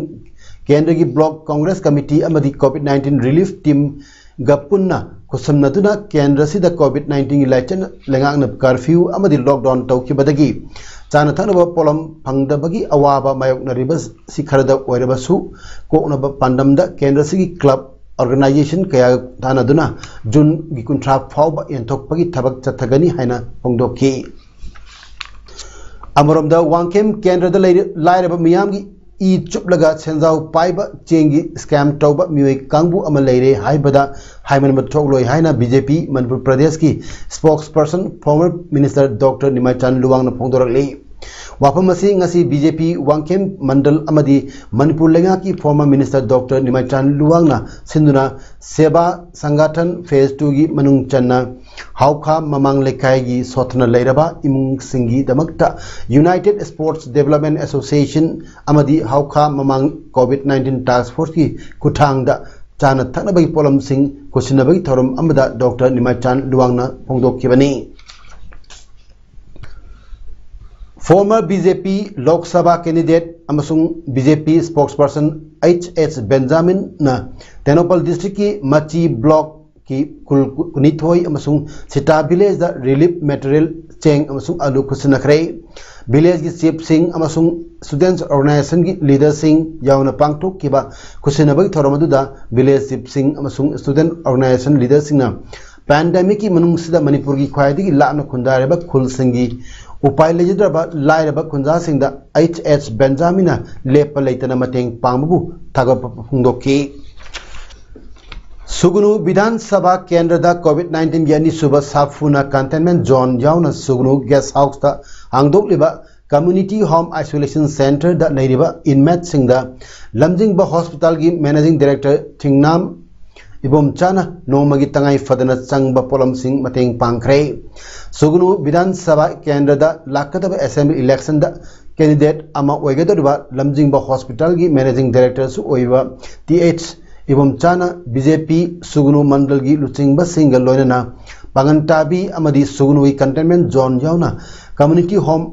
ꯀꯦꯟꯗ꯭ꯔꯒꯤ ꯕ꯭ꯂꯣꯛ ꯀꯣꯡꯒ꯭ꯔꯦꯁ ꯀꯃꯤꯇꯤ ꯑꯃꯗꯤ ꯀꯣꯚꯤꯗ ꯅꯥꯏꯟꯇꯤꯟ ꯔꯤꯂꯤꯐ ꯇꯤꯝꯒ ꯄꯨꯟꯅ ꯈꯨꯠꯁꯝꯅꯗꯨꯅ ꯀꯦꯟꯗ꯭ꯔ ꯑꯁꯤꯗ ꯀꯣꯚꯤꯗ ꯅꯥꯏꯟꯇꯤꯟꯒꯤ ꯂꯥꯏꯆꯠ ꯂꯩꯉꯥꯛꯅ ꯀꯔꯐ꯭ꯌꯨ ꯑꯃꯗꯤ ꯂꯣꯛꯗꯥꯎꯟ ꯇꯧꯈꯤꯕꯗꯒꯤ ꯆꯥꯅ ꯊꯛꯅꯕ ꯄꯣꯠꯂꯝ ꯐꯪꯗꯕꯒꯤ ꯑꯋꯥꯕ ꯃꯥꯌꯣꯛꯅꯔꯤꯕ ꯁꯤ ꯈꯔꯗ ꯑꯣꯏꯔꯕꯁꯨ ꯀꯣꯛꯅꯕ ꯄꯥꯟꯗꯝꯗ ꯀꯦꯟꯗ꯭ꯔ ꯑꯁꯤꯒꯤ ꯀ꯭ꯂꯕ ꯑꯣꯔꯒꯅꯥꯏꯖꯦꯁꯟ ꯀꯌꯥ ꯇꯥꯟꯅꯗꯨꯅ ꯖꯨꯟꯒꯤ ꯀꯨꯟꯊ꯭ꯔꯥ ꯐꯥꯎꯕ ꯌꯦꯟꯊꯣꯛꯄꯒꯤ ꯊꯕꯛ ꯆꯠꯊꯒꯅꯤ ꯍꯥꯏꯅ ꯐꯣꯡꯗꯣꯛꯈꯤ꯫ ꯑꯃꯔꯣꯝꯗ, ꯋꯥꯡꯈꯦꯝ ꯀꯦꯟꯗ꯭ꯔꯗ ꯂꯩꯔ-, ꯂꯥꯏꯔꯕ ꯃꯤꯌꯥꯝꯒꯤ ꯏ ꯆꯨꯞꯂꯒ ꯁꯦꯟꯖꯥꯎ ꯄꯥꯏꯕ ꯆꯦꯡꯒꯤ scam ꯇꯧꯕ ꯃꯤꯑꯣꯏ ꯀꯥꯡꯕꯨ ꯑꯃ ꯂꯩꯔꯦ ꯍꯥꯏꯕꯗ ꯍꯥꯏꯃꯟꯕ ꯊꯣꯛꯂꯣꯏ ꯍꯥꯏꯅ B J P ꯃꯅꯤꯄꯨꯔ ꯄ꯭ꯔꯗꯦꯁꯀꯤ spokesperson former minister Doctor ꯅꯤꯃꯥꯏꯆꯥꯟ ꯂꯨꯋꯥꯡꯅ ꯐꯣꯡꯗꯣꯔꯛꯂꯤ꯫ ꯋꯥꯐꯝ ꯑꯁꯤ ꯉꯁꯤ B J P ꯋꯥꯡꯈꯦꯝ ꯃꯟꯗꯜ ꯑꯃꯗꯤ ꯃꯅꯤꯄꯨꯔ ꯂꯩꯉꯥꯛꯀꯤ former minister Doctor ꯅꯤꯃꯥꯏꯆꯥꯟ ꯂꯨꯋꯥꯡꯅ ꯁꯤꯟꯗꯨꯅ ꯁꯦꯕꯥ ꯁꯪꯒꯥꯊꯟ phase two ꯒꯤ ꯃꯅꯨꯡ ꯆꯟꯅ ꯍꯥꯎꯈꯥ ꯃꯃꯥꯡ ꯂꯩꯀꯥꯏꯒꯤ ꯁꯣꯠꯊꯅ ꯂꯩꯔꯕ ꯏꯃꯨꯡꯁꯤꯡꯒꯤꯗꯃꯛꯇ United Sports Development Association ꯑꯃꯗꯤ ꯍꯥꯎꯈꯥ ꯃꯃꯥꯡ COVID nineteen task force ꯀꯤ ꯈꯨꯠꯊꯥꯡꯗ ꯆꯥꯅ ꯊꯛꯅꯕꯒꯤ ꯄꯣꯠꯂꯝꯁꯤꯡ ꯈꯨꯠꯁꯤꯟꯅꯕꯒꯤ ꯊꯧꯔꯝ ꯑꯃꯗ Doctor ꯅꯤꯃꯥꯏꯆꯥꯟ ꯂꯨꯋꯥꯡꯅ ꯐꯣꯡꯗꯣꯛꯈꯤꯕꯅꯤ꯫ Former B J P Lok Sabha candidate ꯑꯃꯁꯨꯡ B J P spokesperson H H Benjamin ꯅ ꯇꯦꯡꯅꯧꯄꯜ district ꯀꯤ ꯃꯆꯤ block ꯀꯤ ꯈꯨꯜ ꯀꯨꯟꯅꯤꯊꯣꯏ ꯑꯃꯁꯨꯡ ꯁꯤꯇꯥ village ꯗ relief material ꯆꯦꯡ ꯑꯃꯁꯨꯡ ꯑꯂꯨ ꯈꯨꯠꯁꯤꯟꯅꯈ꯭ꯔꯦ꯫ Village ꯀꯤ chief ꯁꯤꯡ ꯑꯃꯁꯨꯡ students organization ꯒꯤ leader ꯁꯤꯡ ꯌꯥꯎꯅ ꯄꯥꯡꯊꯣꯛꯈꯤꯕ ꯈꯨꯠꯁꯤꯟꯅꯕꯒꯤ ꯊꯧꯔꯝ ꯑꯗꯨꯗ village chief ꯁꯤꯡ ꯑꯃꯁꯨꯡ student organization leader ꯁꯤꯡꯅ pandemic ꯀꯤ ꯃꯅꯨꯡꯁꯤꯗ ꯃꯅꯤꯄꯨꯔꯒꯤ ꯈ꯭ꯋꯥꯏꯗꯒꯤ ꯂꯥꯞꯅ ꯈꯨꯟꯗꯥꯔꯤꯕ ꯈꯨꯜꯁꯤꯡꯒꯤ ꯎꯄꯥꯏ ꯂꯩꯖꯗ꯭ꯔꯕ ꯂꯥꯏꯔꯕ ꯈꯨꯟꯖꯥꯁꯤꯡꯗ H H Benjamin ꯅ ꯂꯦꯞꯄ ꯂꯩꯇꯅ ꯃꯇꯦꯡ ꯄꯥꯡꯕꯕꯨ ꯊꯥꯒꯠꯄ ꯐꯣꯡꯗꯣꯛꯈꯤ꯫ ꯁꯨꯒꯅꯨ ꯕꯤꯙꯥꯟ ꯁꯚꯥ ꯀꯦꯟꯗ꯭ꯔꯗ COVID nineteen ꯒꯤ ꯑꯅꯤꯁꯨꯕ ꯁꯥꯐꯨꯅ containment zone ꯌꯥꯎꯅ ꯁꯨꯒꯅꯨ guest house ꯇ ꯍꯥꯡꯗꯣꯛꯂꯤꯕ community home isolation center ꯗ ꯂꯩꯔꯤꯕ inmate ꯁꯤꯡꯗ ꯂꯝꯖꯤꯡꯕ hospital ꯒꯤ managing director ꯊꯤꯡꯅꯥꯝ ꯏꯕꯣꯝꯆꯥꯅ ꯅꯣꯡꯃꯒꯤ ꯇꯉꯥꯏ ꯐꯗꯅ ꯆꯪꯕ ꯄꯣꯠꯂꯝꯁꯤꯡ ꯃꯇꯦꯡ ꯄꯥꯡꯈ꯭ꯔꯦ꯫ ꯁꯨꯒꯅꯨ ꯕꯤꯙꯥꯟ ꯁꯚꯥ ꯀꯦꯟꯗ꯭ꯔꯗ ꯂꯥꯛꯀꯗꯕ assembly election ꯗ candidate ꯑꯃ ꯑꯣꯏꯒꯗꯧꯔꯤꯕ ꯂꯝꯖꯤꯡꯕ hospital ꯒꯤ managing director ꯁꯨ ꯑꯣꯏꯕ T H ꯏꯕꯣꯝꯆꯥꯅ B J P ꯁꯨꯒꯅꯨ ꯃꯟꯗꯜꯒꯤ ꯂꯨꯆꯤꯡꯕꯁꯤꯡꯒ ꯂꯣꯏꯅꯅ ꯄꯥꯉꯟ ꯇꯥꯕꯤ ꯑꯃꯗꯤ ꯁꯨꯒꯅꯨꯒꯤ containment zone ꯌꯥꯎꯅ community home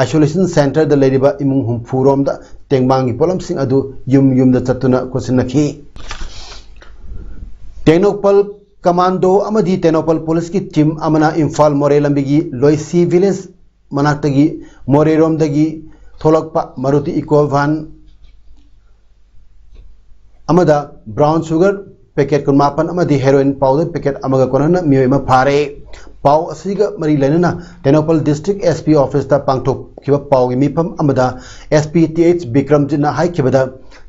isolation center ꯗ ꯂꯩꯔꯤꯕ ꯏꯃꯨꯡ ꯍꯨꯝꯐꯨ ꯔꯣꯝꯗ ꯇꯦꯡꯕꯥꯡꯒꯤ ꯄꯣꯠꯂꯝꯁꯤꯡ ꯑꯗꯨ ꯌꯨꯝ ꯌꯨꯝꯗ ꯆꯠꯇꯨꯅ ꯈꯨꯠꯁꯤꯟꯅꯈꯤ꯫ ꯇꯦꯡꯅꯧꯄꯜ commando ꯑꯃꯗꯤ ꯇꯦꯡꯅꯧꯄꯜ police ꯀꯤ team ꯑꯃꯅ ꯏꯝꯐꯥꯜ ꯃꯣꯔꯦ ꯂꯝꯕꯤꯒꯤ ꯂꯣꯏꯁꯤ village ꯃꯅꯥꯛꯇꯒꯤ ꯃꯣꯔꯦꯔꯣꯝꯗꯒꯤ ꯊꯣꯛꯂꯛꯄ Maruti Eeco van ꯑꯃꯗ brown sugar packet ꯀꯨꯟꯃꯥꯄꯟ ꯑꯃꯗꯤ heroin powder packet ꯑꯃꯒ ꯀꯣꯟꯅꯅ ꯃꯤꯑꯣꯏ ꯑꯃ ꯐꯥꯔꯦ꯫ ꯄꯥꯎ ꯑꯁꯤꯒ ꯃꯔꯤ ꯂꯩꯅꯅ ꯇꯦꯡꯅꯧꯄꯜ ꯗꯤꯁꯇ꯭ꯔꯤꯛ ꯑꯦꯁ ꯄꯤ ꯑꯣꯐꯤꯁꯇ ꯄꯥꯡꯊꯣꯛꯈꯤꯕ ꯄꯥꯎꯒꯤ ꯃꯤꯐꯝ ꯑꯃꯗ ꯑꯦꯁ ꯄꯤ ꯇꯤ ꯑꯩꯆ ꯕꯤꯀ꯭ꯔꯝꯖꯤꯠꯅ ꯍꯥꯏꯈꯤꯕꯗ,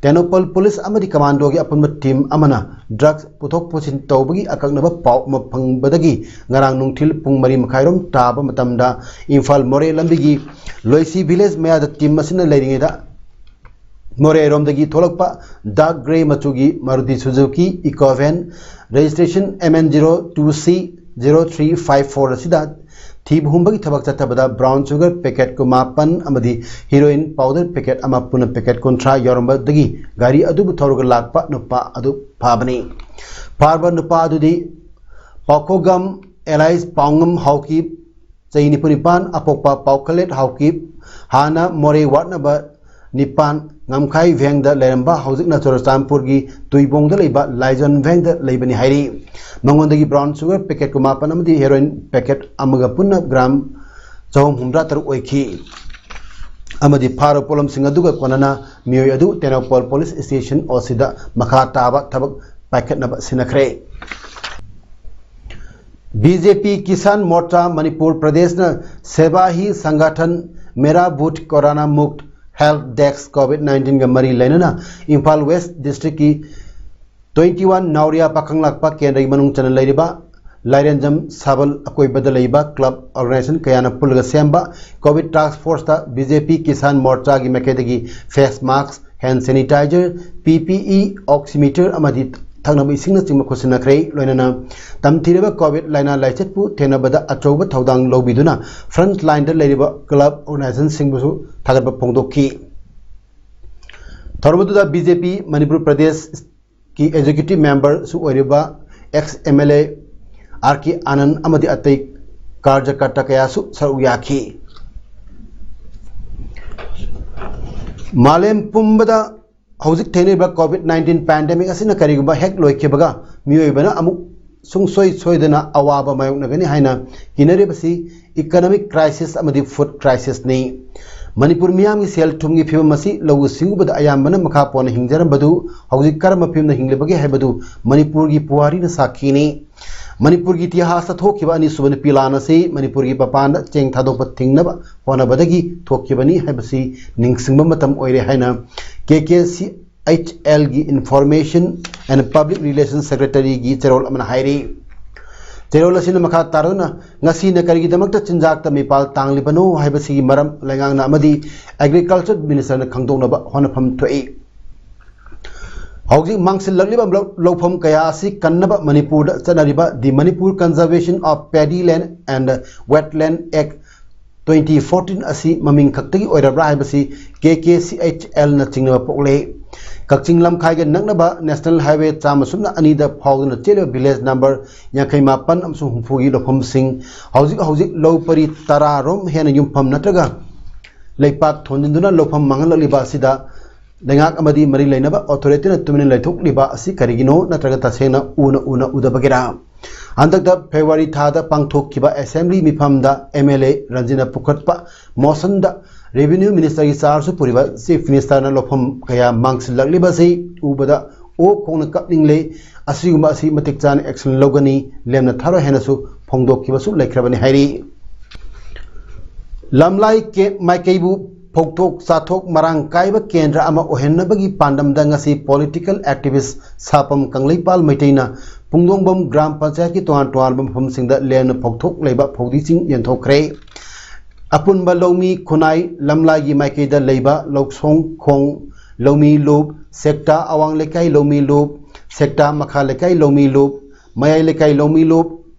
ꯇꯦꯡꯅꯧꯄꯜ ꯄꯨꯂꯤꯁ ꯑꯃꯗꯤ ꯀꯃꯥꯟꯗꯣꯒꯤ ꯑꯄꯨꯟꯕ ꯇꯤꯝ ꯑꯃꯅ ꯗ꯭ꯔꯒꯁ ꯄꯨꯊꯣꯛ ꯄꯨꯁꯤꯟ ꯇꯧꯕꯒꯤ ꯑꯀꯛꯅꯕ ꯄꯥꯎ ꯑꯃ ꯐꯪꯕꯗꯒꯤ ꯉꯔꯥꯡ ꯅꯨꯡꯊꯤꯜ ꯄꯨꯡ ꯃꯔꯤ ꯃꯈꯥꯏꯔꯣꯝ ꯇꯥꯕ ꯃꯇꯝꯗ ꯏꯝꯐꯥꯜ ꯃꯣꯔꯦ ꯂꯝꯕꯤꯒꯤ ꯂꯣꯏꯁꯤ ꯚꯤꯂꯦꯖ ꯃꯌꯥꯗ ꯇꯤꯝ ꯑꯁꯤꯅ ꯂꯩꯔꯤꯉꯩꯗ ꯃꯣꯔꯦꯔꯣꯝꯗꯒꯤ ꯊꯣꯛꯂꯛꯄ ꯗꯥꯔꯛ ꯒ꯭ꯔꯦ ꯃꯆꯨꯒꯤ Maruti Suzuki Eeco van, registration M N zero two C zero three five four ꯑꯁꯤꯗ ꯊꯤꯕ ꯍꯨꯝꯕꯒꯤ ꯊꯕꯛ ꯆꯠꯊꯕꯗ ꯕ꯭ꯔꯥꯎꯟ ꯁꯨꯒꯔ ꯄꯦꯀꯦꯠ ꯀꯨꯟꯃꯥꯄꯟ ꯑꯃꯗꯤ ꯍꯤꯔꯣꯏꯟ ꯄꯥꯎꯗꯔ ꯄꯦꯀꯦꯠ ꯑꯃ ꯄꯨꯟꯅ ꯄꯦꯀꯦꯠ ꯀꯨꯟꯊ꯭ꯔꯥ ꯌꯥꯎꯔꯝꯕꯗꯒꯤ ꯒꯥꯔꯤ ꯑꯗꯨꯕꯨ ꯊꯧꯔꯒ ꯂꯥꯛꯄ ꯅꯨꯄꯥ ꯑꯗꯨ ꯐꯥꯕꯅꯤ꯫ ꯐꯥꯔꯕ ꯅꯨꯄꯥ ꯑꯗꯨꯗꯤ ꯄꯥꯎꯈꯣꯒꯝ ꯑꯦꯂꯥꯏꯁ ꯄꯥꯎꯉꯝ ꯍꯥꯎꯀꯤꯞ, ꯆꯍꯤ ꯅꯤꯐꯨ ꯅꯤꯄꯥꯟ, ꯑꯄꯣꯛꯄ ꯄꯥꯎꯈꯂꯦꯠ ꯍꯥꯎꯀꯤꯞ, ꯍꯥꯟꯅ ꯃꯣꯔꯦ ꯋꯥꯔꯗ ꯅꯝꯕꯔ ꯅꯤꯄꯥꯟ, ꯉꯝꯈꯥꯏ ꯚꯦꯡꯗ ꯂꯩꯔꯝꯕ, ꯍꯧꯖꯤꯛꯅ ꯆꯨꯔꯆꯥꯟꯄꯨꯔꯒꯤ ꯇꯨꯏꯕꯣꯡꯗ ꯂꯩꯕ ꯂꯥꯏꯖꯣꯟ ꯚꯦꯡꯗ ꯂꯩꯕꯅꯤ ꯍꯥꯏꯔꯤ꯫ ꯃꯉꯣꯟꯗꯒꯤ ꯕ꯭ꯔꯥꯎꯟ ꯁꯨꯒꯔ ꯄꯦꯀꯦꯠ ꯀꯨꯟꯃꯥꯄꯟ ꯑꯃꯗꯤ ꯍꯦꯔꯣꯏꯟ ꯄꯦꯀꯦꯠ ꯑꯃꯒ ꯄꯨꯟꯅ ꯒ꯭ꯔꯥꯝ ꯆꯍꯨꯝ ꯍꯨꯝꯗ꯭ꯔꯥ ꯇꯔꯨꯛ ꯑꯣꯏꯈꯤ꯫ ꯑꯃꯗꯤ ꯐꯥꯔꯕ ꯄꯣꯠꯂꯝꯁꯤꯡ ꯑꯗꯨꯒ ꯀꯣꯟꯅꯅ ꯃꯤꯑꯣꯏ ꯑꯗꯨ ꯇꯦꯡꯅꯧꯄꯜ ꯄꯨꯂꯤꯁ ꯁ꯭ꯇꯦꯁꯟ ꯑꯣ ꯁꯤꯗ ꯃꯈꯥ ꯇꯥꯕ ꯊꯕꯛ ꯄꯥꯏꯈꯠꯅꯕ ꯁꯤꯟꯅꯈ꯭ꯔꯦ꯫ ꯕꯤ ꯖꯦ ꯄꯤ ꯀꯤꯁꯥꯟ ꯃꯣꯔꯆꯥ ꯃꯅꯤꯄꯨꯔ ꯄ꯭ꯔꯗꯦꯁꯅ ꯁꯦꯕꯥ ꯍꯤ ꯁꯪꯒꯥꯊꯟ ꯃꯦꯔꯥ ꯕꯨꯊ ꯀꯣꯔꯣꯅꯥ ꯃꯨꯛ ꯍꯦꯜꯞ ꯗꯦꯁꯛ ꯀꯣꯚꯤꯗ ꯅꯥꯏꯟꯇꯤꯟꯒ ꯃꯔꯤ ꯂꯩꯅꯅ ꯏꯝꯐꯥꯜ ꯋꯦꯁ ꯗꯤꯁꯇ꯭ꯔꯤꯛꯀꯤ ꯇ꯭ꯋꯦꯟꯇꯤ ꯋꯥꯟ ꯅꯥꯎꯔꯤꯌꯥ ꯄꯥꯈꯪꯂꯥꯛꯄ ꯀꯦꯟꯗ꯭ꯔꯒꯤ ꯃꯅꯨꯡ ꯆꯟꯅ ꯂꯩꯔꯤꯕ ꯂꯥꯏꯔꯦꯟꯖꯝ ꯁꯥꯕꯜ ꯑꯀꯣꯏꯕꯗ ꯂꯩꯕ ꯀ꯭ꯂꯕ ꯑꯣꯔꯒꯅꯥꯏꯖꯦꯁꯟ ꯀꯌꯥꯅ ꯄꯨꯜꯂꯒ ꯁꯦꯝꯕ ꯀꯣꯚꯤꯗ ꯇꯥꯁꯛ ꯐꯣꯔꯁꯇ ꯕꯤ ꯖꯦ ꯄꯤ ꯀꯤꯁꯥꯟ ꯃꯣꯔꯆꯥꯒꯤ ꯃꯥꯏꯀꯩꯗꯒꯤ ꯐꯦꯁ ꯃꯥꯁꯛ, ꯍꯦꯟ ꯁꯦꯅꯤꯇꯥꯏꯖꯔ, ꯄꯤ ꯄꯤ ꯏ, ꯑꯣꯛꯁꯤꯃꯤꯇꯔ ꯑꯃꯗꯤ ꯊꯛꯅꯕ ꯏꯁꯤꯡꯅꯆꯤꯡꯕ ꯈꯨꯠꯁꯤꯟꯅꯈ꯭ꯔꯦ꯫ ꯂꯣꯏꯅꯅ ꯇꯝꯊꯤꯔꯕ ꯀꯣꯚꯤꯗ ꯂꯥꯏꯅꯥ ꯂꯥꯏꯆꯠꯄꯨ ꯊꯦꯡꯅꯕꯗ ꯑꯆꯧꯕ ꯊꯧꯗꯥꯡ ꯂꯧꯕꯤꯗꯨꯅ ꯐ꯭ꯔꯟꯠ ꯂꯥꯏꯟꯗ ꯂꯩꯔꯤꯕ ꯀ꯭ꯂꯕ ꯑꯣꯔꯒꯅꯥꯏꯖꯦꯁꯟꯁꯤꯡꯕꯨꯁꯨ ꯊꯥꯒꯠꯄ ꯐꯣꯡꯗꯣꯛꯈꯤ꯫ ꯊꯧꯔꯝ ꯑꯗꯨꯗ ꯕꯤ ꯖꯦ ꯄꯤ ꯃꯅꯤꯄꯨꯔ ꯄ꯭ꯔꯗꯦꯁꯀꯤ ꯑꯦꯛꯖꯤꯀ꯭ꯌꯨꯇꯤꯚ ꯃꯦꯝꯕꯔꯁꯨ ꯑꯣꯏꯔꯤꯕ ex M L A R K Anand ꯑꯃꯗꯤ ꯑꯇꯩ ꯀꯥꯔꯖꯀꯔꯇꯥ ꯀꯌꯥꯁꯨ ꯁꯔꯨꯛ ꯌꯥꯈꯤ꯫ ꯃꯥꯂꯦꯝ ꯄꯨꯝꯕꯗ ꯍꯧꯖꯤꯛ ꯊꯦꯡꯅꯔꯤꯕ ꯀꯣꯚꯤꯗ ꯅꯥꯏꯟꯇꯤꯟ ꯄꯦꯟꯗꯦꯃꯤꯛ ꯑꯁꯤꯅ ꯀꯔꯤꯒꯨꯝꯕ ꯍꯦꯛ ꯂꯣꯏꯈꯤꯕꯒ ꯃꯤꯑꯣꯏꯕꯅ ꯑꯃꯨꯛ ꯁꯨꯡꯁꯣꯏ ꯁꯣꯏꯗꯅ ꯑꯋꯥꯕ ꯃꯥꯌꯣꯛꯅꯒꯅꯤ ꯍꯥꯏꯅ ꯀꯤꯅꯔꯤꯕꯁꯤ ꯏꯀꯣꯅꯣꯃꯤꯛ ꯀ꯭ꯔꯥꯏꯁꯤꯁ ꯑꯃꯗꯤ ꯐꯨꯗ ꯀ꯭ꯔꯥꯏꯁꯤꯁꯅꯤ꯫ ꯃꯅꯤꯄꯨꯔ ꯃꯤꯌꯥꯝꯒꯤ ꯁꯦꯜ ꯊꯨꯝꯒꯤ ꯐꯤꯕꯝ ꯑꯁꯤ ꯂꯧꯎ ꯁꯤꯡꯎꯕꯗ ꯑꯌꯥꯝꯕꯅ ꯃꯈꯥ ꯄꯣꯟꯅ ꯍꯤꯡꯖꯔꯝꯕꯗꯨ ꯍꯧꯖꯤꯛ ꯀꯔꯝꯕ ꯐꯤꯕꯝꯗ ꯍꯤꯡꯂꯤꯕꯒꯦ ꯍꯥꯏꯕꯗꯨ ꯃꯅꯤꯄꯨꯔꯒꯤ ꯄꯨꯋꯥꯔꯤꯅ ꯁꯥꯈꯤꯅꯤ꯫ ꯃꯅꯤꯄꯨꯔꯒꯤ ꯏꯇꯤꯍꯥꯁꯇ ꯊꯣꯛꯈꯤꯕ ꯑꯅꯤꯁꯨꯕ ꯅꯨꯄꯤ ꯂꯥꯟ ꯑꯁꯤ ꯃꯅꯤꯄꯨꯔꯒꯤ ꯃꯄꯥꯟꯗ ꯆꯦꯡ ꯊꯥꯗꯣꯛꯄ ꯊꯤꯡꯅꯕ ꯍꯣꯠꯅꯕꯗꯒꯤ ꯊꯣꯛꯈꯤꯕꯅꯤ ꯍꯥꯏꯕꯁꯤ ꯅꯤꯡꯁꯤꯡꯕ ꯃꯇꯝ ꯑꯣꯏꯔꯦ ꯍꯥꯏꯅ ꯀꯦ ꯀꯦ ꯁꯤ ꯑꯩꯆ ꯑꯦꯜꯒꯤ Information and Public Relation Secretaryꯒꯤ ꯆꯦꯔꯣꯜ ꯑꯃꯅ ꯍꯥꯏꯔꯤ꯫ ꯆꯦꯔꯣꯜ ꯑꯁꯤꯅ ꯃꯈꯥ ꯇꯥꯔꯗꯨꯅ, ꯉꯁꯤꯅ ꯀꯔꯤꯒꯤꯗꯃꯛꯇ ꯆꯤꯟꯖꯥꯛꯇ ꯃꯤꯄꯥꯜ ꯇꯥꯡꯂꯤꯕꯅꯣ ꯍꯥꯏꯕꯁꯤꯒꯤ ꯃꯔꯝ ꯂꯩꯉꯥꯛꯅ ꯑꯃꯗꯤ Agriculture Ministerꯅ ꯈꯪꯗꯣꯛꯅꯕ ꯍꯣꯠꯅꯐꯝ ꯊꯣꯛꯏ꯫ ꯍꯧꯖꯤꯛ ꯃꯥꯡꯁꯤꯜꯂꯛꯂꯤꯕ ꯂꯧ-, ꯂꯧꯐꯝ ꯀꯌꯥ ꯑꯁꯤ ꯀꯟꯅꯕ ꯃꯅꯤꯄꯨꯔꯗ ꯆꯠꯅꯔꯤꯕ The Manipur Conservation of Paddy Land and Wetland Act twenty fourteen ꯑꯁꯤ ꯃꯃꯤꯡ ꯈꯛꯇꯒꯤ ꯑꯣꯏꯔꯕ꯭ꯔꯥ ꯍꯥꯏꯕꯁꯤ ꯀꯦ ꯀꯦ ꯁꯤ ꯑꯩꯆ ꯑꯦꯜꯅ ꯆꯤꯡꯅꯕ ꯄꯣꯛꯂꯦ꯫ ꯀꯛꯆꯤꯡ ꯂꯝꯈꯥꯏꯒ ꯅꯛꯅꯕ National Highway ꯆꯥꯝꯃ ꯁꯨꯞꯅ ꯑꯅꯤꯗ ꯐꯥꯎꯗꯨꯅ ꯆꯦꯜꯂꯤꯕ village number ꯌꯥꯡꯈꯩ ꯃꯥꯄꯟ ꯑꯃꯁꯨꯡ ꯍꯨꯝꯐꯨꯒꯤ ꯂꯧꯐꯝꯁꯤꯡ ꯍꯧꯖꯤꯛ ꯍꯧꯖꯤꯛ ꯂꯧ ꯄꯔꯤ ꯇꯔꯥ ꯔꯣꯝ ꯍꯦꯟꯅ ꯌꯨꯝꯐꯝ ꯅꯠꯇ꯭ꯔꯒ ꯂꯩꯄꯥꯛ ꯊꯣꯟꯖꯤꯟꯗꯨꯅ ꯂꯧꯐꯝ ꯃꯥꯡꯍꯜꯂꯛꯂꯤꯕ ꯑꯁꯤꯗ ꯂꯩꯉꯥꯛ ꯑꯃꯗꯤ ꯃꯔꯤ ꯂꯩꯅꯕ authorityꯅ ꯇꯨꯃꯤꯟꯅ ꯂꯩꯊꯣꯛꯂꯤꯕ ꯑꯁꯤ ꯀꯔꯤꯒꯤꯅꯣ ꯅꯠꯇ꯭ꯔꯒ ꯇꯁꯦꯡꯅ ꯎꯅ ꯎꯅ ꯎꯗꯕꯒꯤꯔꯥ? ꯍꯟꯗꯛꯇ February ꯊꯥꯗ ꯄꯥꯡꯊꯣꯛꯈꯤꯕ Assembly ꯃꯤꯐꯝꯗ M L A ꯔꯟꯖꯤꯅ ꯄꯨꯈꯠꯄ motionꯗ Revenue Ministerꯒꯤ chargeꯁꯨ ꯄꯨꯔꯤꯕ Chief Ministerꯅ ꯂꯧꯐꯝ ꯀꯌꯥ ꯃꯥꯡꯁꯤꯜꯂꯛꯂꯤꯕ ꯑꯁꯤ ꯎꯕꯗ ꯑꯣꯛ ꯈꯣꯡꯅ ꯀꯞꯅꯤꯡꯂꯦ꯫ ꯑꯁꯤꯒꯨꯝꯕ ꯑꯁꯤ ꯃꯇꯤꯛ ꯆꯥꯅ action ꯂꯧꯒꯅꯤ, ꯂꯦꯝꯅ ꯊꯥꯔꯣꯏ ꯍꯥꯏꯅꯁꯨ ꯐꯣꯡꯗꯣꯛꯈꯤꯕꯁꯨ ꯂꯩꯈ꯭ꯔꯕꯅꯤ ꯍꯥꯏꯔꯤ꯫ ꯂꯝꯂꯥꯏ ꯀꯦ-, ꯃꯥꯏꯀꯩꯕꯨ ꯐꯧꯊꯣꯛ ꯆꯥꯊꯣꯛ ꯃꯔꯥꯡ ꯀꯥꯏꯕ ꯀꯦꯟꯗ꯭ꯔ ꯑꯃ ꯑꯣꯏꯍꯟꯅꯕꯒꯤ ꯄꯥꯟꯗꯝꯗ ꯉꯁꯤ political activist ꯁꯥꯄꯝ ꯀꯪꯂꯩꯄꯥꯜ ꯃꯩꯇꯩꯅ ꯄꯨꯡꯗꯣꯡꯕꯝ ꯒ꯭ꯔꯥꯝ ꯄꯟꯆꯥꯌꯠꯀꯤ ꯇꯣꯉꯥꯟ ꯇꯣꯉꯥꯟꯕ ꯃꯐꯝꯁꯤꯡꯗ ꯂꯦꯝꯅ ꯐꯧꯊꯣꯛ ꯂꯩꯕ ꯐꯧꯗꯤꯁꯤꯡ ꯌꯦꯟꯊꯣꯛꯈ꯭ꯔꯦ꯫ ꯑꯄꯨꯟꯕ ꯂꯧꯃꯤ ꯈꯨꯟꯅꯥꯏ ꯂꯝꯂꯥꯏꯒꯤ ꯃꯥꯏꯀꯩꯗ ꯂꯩꯕ ꯂꯧꯁꯣꯡ ꯈꯣꯡ ꯂꯧꯃꯤ ꯂꯨꯞ, ꯁꯦꯛꯇꯥ ꯑꯋꯥꯡ ꯂꯩꯀꯥꯏ ꯂꯧꯃꯤ ꯂꯨꯞ, ꯁꯦꯛꯇꯥ ꯃꯈꯥ ꯂꯩꯀꯥꯏ ꯂꯧꯃꯤ ꯂꯨꯞ, ꯃꯌꯥꯏ ꯂꯩꯀꯥꯏ ꯂꯧꯃꯤ ꯂꯨꯞ,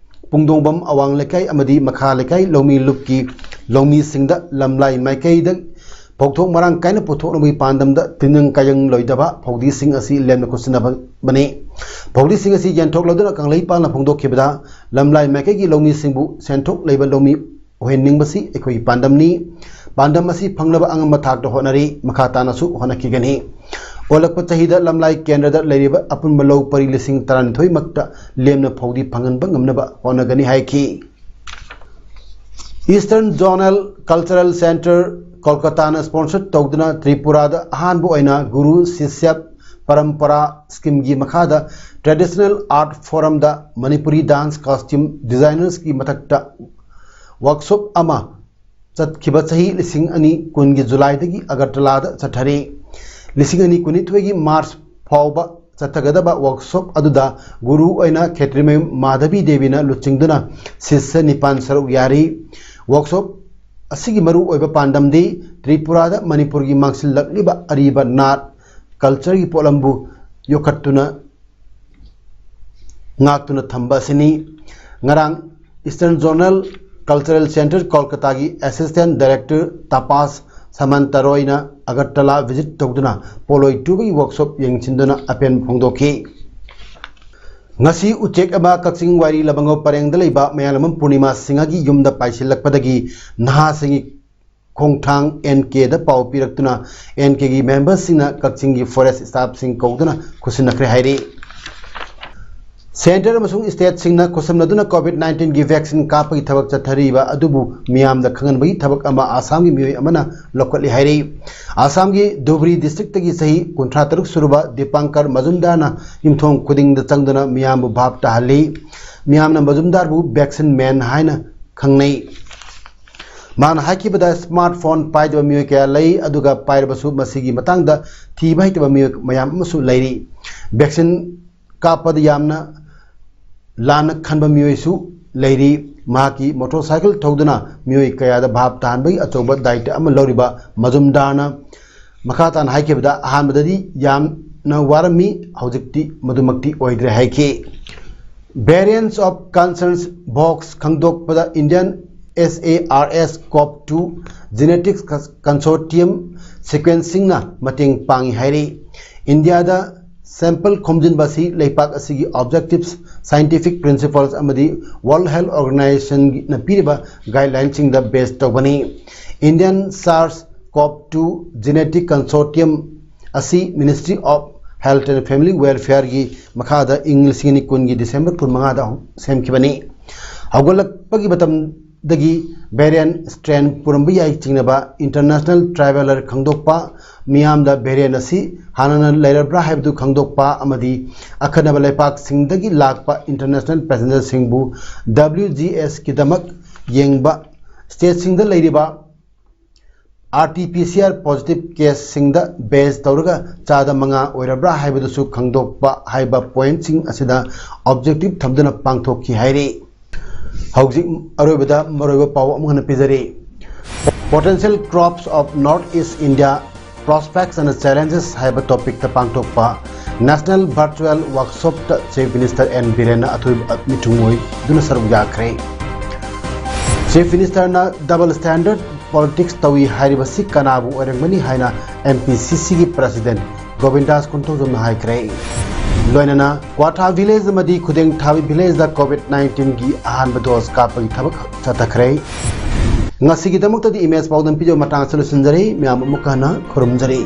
ꯄꯨꯡꯗꯣꯡꯕꯝ ꯑꯋꯥꯡ ꯂꯩꯀꯥꯏ ꯑꯃꯗꯤ ꯃꯈꯥ ꯂꯩꯀꯥꯏ ꯂꯧꯃꯤ ꯂꯨꯞꯀꯤ ꯂꯧꯃꯤꯁꯤꯡꯗ ꯂꯝꯂꯥꯏ ꯃꯥꯏꯀꯩꯗ ꯐꯧꯊꯣꯛ ꯃꯔꯥꯡ ꯀꯥꯏꯅ ꯄꯨꯊꯣꯛꯅꯕꯒꯤ ꯄꯥꯟꯗꯝꯗ ꯇꯤꯟꯖꯪ ꯀꯥꯏꯖꯪ ꯂꯣꯏꯗꯕ ꯐꯧꯗꯤꯁꯤꯡ ꯑꯁꯤ ꯂꯦꯝꯅ ꯈꯨꯠꯁꯤꯟꯅꯕꯅꯤ꯫ ꯐꯧꯗꯤꯁꯤꯡ ꯑꯁꯤ ꯌꯦꯟꯊꯣꯛꯂꯗꯨꯅ ꯀꯪꯂꯩꯄꯥꯛꯅ ꯐꯣꯡꯗꯣꯛꯈꯤꯕꯗ, ꯂꯝꯂꯥꯏ ꯃꯥꯏꯀꯩꯒꯤ ꯂꯧꯃꯤꯁꯤꯡꯕꯨ ꯁꯦꯟꯊꯣꯛ ꯂꯩꯕ ꯂꯧꯃꯤ ꯑꯣꯏꯍꯟꯅꯤꯡꯕꯁꯤ ꯑꯩꯈꯣꯏꯒꯤ ꯄꯥꯟꯗꯝꯅꯤ꯫ ꯄꯥꯟꯗꯝ ꯑꯁꯤ ꯐꯪꯅꯕ ꯑꯉꯝꯕ ꯊꯥꯛꯇ ꯍꯣꯠꯅꯔꯤ, ꯃꯈꯥ ꯇꯥꯅꯁꯨ ꯍꯣꯠꯅꯈꯤꯒꯅꯤ꯫ ꯑꯣꯜꯂꯛꯄ ꯆꯍꯤꯗ ꯂꯝꯂꯥꯏ ꯀꯦꯟꯗ꯭ꯔꯗ ꯂꯩꯔꯤꯕ ꯑꯄꯨꯟꯕ ꯂꯧ ꯄꯔꯤ ꯂꯤꯁꯤꯡ ꯇꯔꯥꯅꯤꯊꯣꯏ ꯃꯛꯇ ꯂꯦꯝꯅ ꯐꯧꯗꯤ ꯐꯪꯍꯟꯕ ꯉꯝꯅꯕ ꯍꯣꯠꯅꯒꯅꯤ ꯍꯥꯏꯈꯤ꯫ Eastern Zonal Cultural Centre ꯀꯣꯜꯀꯇꯥꯅ sponsor ꯇꯧꯗꯨꯅ ꯇ꯭ꯔꯤꯄꯨꯔꯥꯗ ꯑꯍꯥꯟꯕ ꯑꯣꯏꯅ ꯒꯨꯔꯨ ꯁꯤꯁ꯭ꯌ ꯄꯔꯝꯄꯔꯥ schemeꯒꯤ ꯃꯈꯥꯗ traditional art forumꯗ Manipuri dance costume designersꯀꯤ ꯃꯊꯛꯇ workshop ꯑꯃ ꯆꯠꯈꯤꯕ ꯆꯍꯤ ꯂꯤꯁꯤꯡ ꯑꯅꯤ ꯀꯨꯟꯒꯤ ꯖꯨꯂꯥꯏꯗꯒꯤ ꯑꯒꯔꯇꯂꯥꯗ ꯆꯠꯊꯔꯤ꯫ ꯂꯤꯁꯤꯡ ꯑꯅꯤ ꯀꯨꯟꯅꯤꯊꯣꯏꯒꯤ ꯃꯥꯔꯆ ꯐꯥꯎꯕ ꯆꯠꯊꯒꯗꯕ workshop ꯑꯗꯨꯗ ꯒꯨꯔꯨ ꯑꯣꯏꯅ ꯈꯦꯇ꯭ꯔꯤꯃꯌꯨꯝ ꯃꯥꯙꯕꯤ ꯗꯦꯕꯤꯅ ꯂꯨꯆꯤꯡꯗꯨꯅ ꯁꯤꯁ꯭ꯌ ꯅꯤꯄꯥꯟ ꯁꯔꯨꯛ ꯌꯥꯔꯤ꯫ Workshop ꯑꯁꯤꯒꯤ ꯃꯔꯨ ꯑꯣꯏꯕ ꯄꯥꯟꯗꯝꯗꯤ ꯇ꯭ꯔꯤꯄꯨꯔꯥꯗ ꯃꯅꯤꯄꯨꯔꯒꯤ ꯃꯥꯡꯁꯤꯜꯂꯛꯂꯤꯕ ꯑꯔꯤꯕ ꯅꯥꯠ cultureꯒꯤ ꯄꯣꯠꯂꯝꯕꯨ ꯌꯣꯛꯈꯠꯇꯨꯅ ꯉꯥꯛꯇꯨꯅ ꯊꯝꯕ ꯑꯁꯤꯅꯤ꯫ ꯉꯔꯥꯡ Eastern Zonal Cultural Centre ꯀꯣꯜꯀꯇꯥꯒꯤ Assistant Director ꯇꯥꯄꯥꯁ ꯁꯃꯟꯇ ꯔꯣꯏꯅ Agartala visit ꯇꯧꯗꯨꯅ ꯄꯣꯠꯂꯣꯏ ꯇꯨꯕꯒꯤ workshop ꯌꯦꯡꯁꯤꯟꯗꯨꯅ ꯑꯄꯦꯟꯕ ꯐꯣꯡꯗꯣꯛꯈꯤ꯫ ꯉꯁꯤ ꯎꯆꯦꯛ ꯑꯃ ꯀꯛꯆꯤꯡ ꯋꯥꯏꯔꯤ ꯂꯕꯪꯒꯧ ꯄꯔꯦꯡꯗ ꯂꯩꯕ ꯃꯌꯥꯡꯂꯝꯕꯝ ꯄꯨꯔꯅꯤꯃꯥ ꯁꯤꯡꯍꯒꯤ ꯌꯨꯝꯗ ꯄꯥꯏꯁꯤꯜꯂꯛꯄꯗꯒꯤ ꯅꯍꯥꯁꯤꯡꯒꯤ ꯈꯣꯡꯊꯥꯡ ꯑꯦꯟ ꯀꯦꯗ ꯄꯥꯎ ꯄꯤꯔꯛꯇꯨꯅ ꯑꯦꯟ ꯀꯦꯒꯤ memberꯁꯤꯡꯅ ꯀꯛꯆꯤꯡꯒꯤ forest staffꯁꯤꯡ ꯀꯧꯗꯨꯅ ꯈꯨꯠꯁꯤꯟꯅꯈ꯭ꯔꯦ ꯍꯥꯏꯔꯤ꯫ Centre ꯑꯃꯁꯨꯡ stateꯁꯤꯡꯅ ꯈꯨꯠꯁꯝꯅꯗꯨꯅ COVID nineteenꯒꯤ vaccine ꯀꯥꯞꯄꯒꯤ ꯊꯕꯛ ꯆꯠꯊꯔꯤꯕ ꯑꯗꯨꯕꯨ ꯃꯤꯌꯥꯝꯗ ꯈꯪꯍꯟꯕꯒꯤ ꯊꯕꯛ ꯑꯃ ꯑꯁꯥꯝꯒꯤ ꯃꯤꯑꯣꯏ ꯑꯃꯅ ꯂꯧꯈꯠꯂꯤ ꯍꯥꯏꯔꯤ꯫ ꯑꯁꯥꯝꯒꯤ ꯙꯨꯕ꯭ꯔꯤ districtꯇꯒꯤ ꯆꯍꯤ ꯀꯨꯟꯊ꯭ꯔꯥ ꯇꯔꯨꯛ ꯁꯨꯔꯕ ꯗꯤꯄꯥꯡꯀꯔ ꯃꯖꯨꯝꯗꯥꯔꯅ ꯌꯨꯝꯊꯣꯡ ꯈꯨꯗꯤꯡꯗ ꯆꯪꯗꯨꯅ ꯃꯤꯌꯥꯝꯕꯨ ꯚꯥꯞ ꯇꯥꯍꯜꯂꯤ꯫ ꯃꯤꯌꯥꯝꯅ ꯃꯖꯨꯝꯗꯥꯔꯕꯨ vaccine man ꯍꯥꯏꯅ ꯈꯪꯅꯩ꯫ ꯃꯥꯅ ꯍꯥꯏꯈꯤꯕꯗ, smartphone ꯄꯥꯏꯗꯕ ꯃꯤꯑꯣꯏ ꯀꯌꯥ ꯂꯩ, ꯑꯗꯨꯒ ꯄꯥꯏꯔꯕꯁꯨ ꯃꯁꯤꯒꯤ ꯃꯇꯥꯡꯗ ꯊꯤꯕ ꯍꯩꯇꯕ ꯃꯤꯑꯣꯏ ꯃꯌꯥꯝ ꯑꯃꯁꯨ ꯂꯩꯔꯤ꯫ Vaccine ꯀꯥꯞꯄꯗ ꯌꯥꯝꯅ ꯂꯥꯟꯅ ꯈꯟꯕ ꯃꯤꯑꯣꯏꯁꯨ ꯂꯩꯔꯤ꯫ ꯃꯍꯥꯛꯀꯤ motorcycle ꯊꯧꯗꯨꯅ ꯃꯤꯑꯣꯏ ꯀꯌꯥꯗ ꯚꯥꯞ ꯇꯥꯍꯟꯕꯒꯤ ꯑꯆꯧꯕ ꯗꯥꯏꯇ ꯑꯃ ꯂꯧꯔꯤꯕ ꯃꯖꯨꯝꯗꯥꯔꯅ ꯃꯈꯥ ꯇꯥꯅ ꯍꯥꯏꯈꯤꯕꯗ, ꯑꯍꯥꯟꯕꯗꯗꯤ ꯌꯥꯝꯅ ꯋꯥꯔꯝꯃꯤ, ꯍꯧꯖꯤꯛꯇꯤ ꯃꯗꯨꯃꯛꯇꯤ ꯑꯣꯏꯗ꯭ꯔꯦ ꯍꯥꯏꯈꯤ꯫ Variants of Concerns box ꯈꯪꯗꯣꯛꯄꯗ Indian SARS-CoV two Genetics Consortium sequencingꯅ ꯃꯇꯦꯡ ꯄꯥꯡꯏ ꯍꯥꯏꯔꯤ꯫ ꯏꯟꯗꯤꯌꯥꯗ sample ꯈꯣꯝꯖꯤꯟꯕ ꯑꯁꯤ ꯂꯩꯄꯥꯛ ꯑꯁꯤꯒꯤ objectives, scientific principles ꯑꯃꯗꯤ World Health Organizationꯅ ꯄꯤꯔꯤꯕ guidelineꯁꯤꯡꯗ base ꯇꯧꯕꯅꯤ꯫ Indian SARS-CoV two Genetic Consortium ꯑꯁꯤ Ministry of Health and Family Welfareꯒꯤ ꯃꯈꯥꯗ ꯏꯪ ꯂꯤꯁꯤꯡ ꯑꯅꯤ ꯀꯨꯟꯒꯤ ꯗꯤꯁꯦꯝꯕꯔ ꯀꯨꯟꯃꯉꯥꯗ ꯁꯦꯝꯈꯤꯕꯅꯤ꯫ ꯍꯧꯒꯠꯂꯛꯄꯒꯤ ꯃꯇꯝ ꯗꯒꯤ ꯚꯦꯔꯤꯌꯟ ꯁ꯭ꯇ꯭ꯔꯦꯟ ꯄꯨꯔꯝꯕ ꯌꯥꯏ ꯆꯤꯡꯅꯕ ꯏꯟꯇꯔꯅꯦꯁꯅꯦꯜ ꯇ꯭ꯔꯥꯚꯦꯂꯔ ꯈꯪꯗꯣꯛꯄ, ꯃꯤꯌꯥꯝꯗ ꯚꯦꯔꯤꯌꯟ ꯑꯁꯤ ꯍꯥꯟꯅꯅ ꯂꯩꯔꯕ꯭ꯔꯥ ꯍꯥꯏꯕꯗꯨ ꯈꯪꯗꯣꯛꯄ ꯑꯃꯗꯤ ꯑꯈꯟꯅꯕ ꯂꯩꯄꯥꯛꯁꯤꯡꯗꯒꯤ ꯂꯥꯛꯄ ꯏꯟꯇꯔꯅꯦꯁꯅꯦꯜ ꯄꯦꯁꯦꯟꯖꯔꯁꯤꯡꯕꯨ ꯗꯕ꯭ꯂꯤꯎ ꯖꯤ ꯑꯦꯁꯀꯤꯗꯃꯛ ꯌꯦꯡꯕ ꯁ꯭ꯇꯦꯠꯁꯤꯡꯗ ꯂꯩꯔꯤꯕ R T P C R positive ꯀꯦꯁꯁꯤꯡꯗ ꯕꯦꯖ ꯇꯧꯔꯒ ꯆꯥꯗ ꯃꯉꯥ ꯑꯣꯏꯔꯕ꯭ꯔꯥ ꯍꯥꯏꯕꯗꯨꯁꯨ ꯈꯪꯗꯣꯛꯄ ꯍꯥꯏꯕ ꯄꯣꯏꯟꯠꯁꯤꯡ ꯑꯁꯤꯗ ꯑꯣꯕꯖꯦꯛꯇꯤꯚ ꯊꯝꯗꯨꯅ ꯄꯥꯡꯊꯣꯛꯈꯤ ꯍꯥꯏꯔꯤ꯫ ꯍꯧꯖꯤꯛ ꯑꯔꯣꯏꯕꯗ ꯃꯔꯨꯑꯣꯏꯕ ꯄꯥꯎ ꯑꯃꯨꯛ ꯍꯟꯅ ꯄꯤꯖꯔꯤ꯫ Potential Crops of North East India, Prospects and Challenges ꯍꯥꯏꯕ ꯇꯣꯄꯤꯛꯇ ꯄꯥꯡꯊꯣꯛꯄ ꯅꯦꯁꯅꯦꯜ ꯚꯔꯆꯨꯋꯦꯜ ꯋꯥꯔꯛꯁꯣꯞꯇ ꯆꯤꯐ ꯃꯤꯅꯤꯁꯇꯔ ꯑꯦꯟ ꯕꯤꯔꯦꯟꯅ ꯑꯊꯣꯏꯕ ꯃꯤꯊꯨꯡ ꯑꯣꯏꯗꯨꯅ ꯁꯔꯨꯛ ꯌꯥꯈ꯭ꯔꯦ꯫ ꯆꯤꯐ ꯃꯤꯅꯤꯁꯇꯔꯅ ꯗꯕꯜ ꯁ꯭ꯇꯦꯟꯗꯔꯗ ꯄꯣꯂꯤꯇꯤꯛꯁ ꯇꯧꯏ ꯍꯥꯏꯔꯤꯕꯁꯤ ꯀꯅꯥꯕꯨ ꯑꯣꯏꯔꯝꯒꯅꯤ ꯍꯥꯏꯅ ꯑꯦꯝ ꯄꯤ ꯁꯤ ꯁꯤꯒꯤ ꯄ꯭ꯔꯁꯤꯗꯦꯟꯠ ꯒꯣꯕꯤꯟꯗꯥꯁ ꯀꯨꯟꯊꯧꯖꯝꯅ ꯍꯥꯏꯈ꯭ꯔꯦ꯫ ꯂꯣꯏꯅꯅ ꯀ꯭ꯋꯥꯊꯥ ꯚꯤꯂꯦꯖ ꯑꯃꯗꯤ ꯈꯨꯗꯦꯡꯊꯥꯕꯤ ꯚꯤꯂꯦꯖꯗ ꯀꯣꯚꯤꯗ ꯅꯥꯏꯟꯇꯤꯟꯒꯤ ꯑꯍꯥꯟꯕ ꯗꯣꯁ ꯀꯥꯞꯄꯒꯤ ꯊꯕꯛ ꯆꯠꯊꯈ꯭ꯔꯦ꯫ ꯉꯁꯤꯒꯤꯗꯃꯛꯇꯗꯤ ꯏꯃꯦꯖ ꯄꯥꯎꯗꯝ ꯄꯤꯖꯕ ꯃꯇꯥꯡ ꯑꯁꯤꯗ ꯂꯣꯏꯁꯤꯟꯖꯔꯦ꯫ ꯃꯌꯥꯝ ꯑꯃꯨꯛꯀ ꯍꯟꯅ ꯈꯨꯔꯨꯝꯖꯔꯤ꯫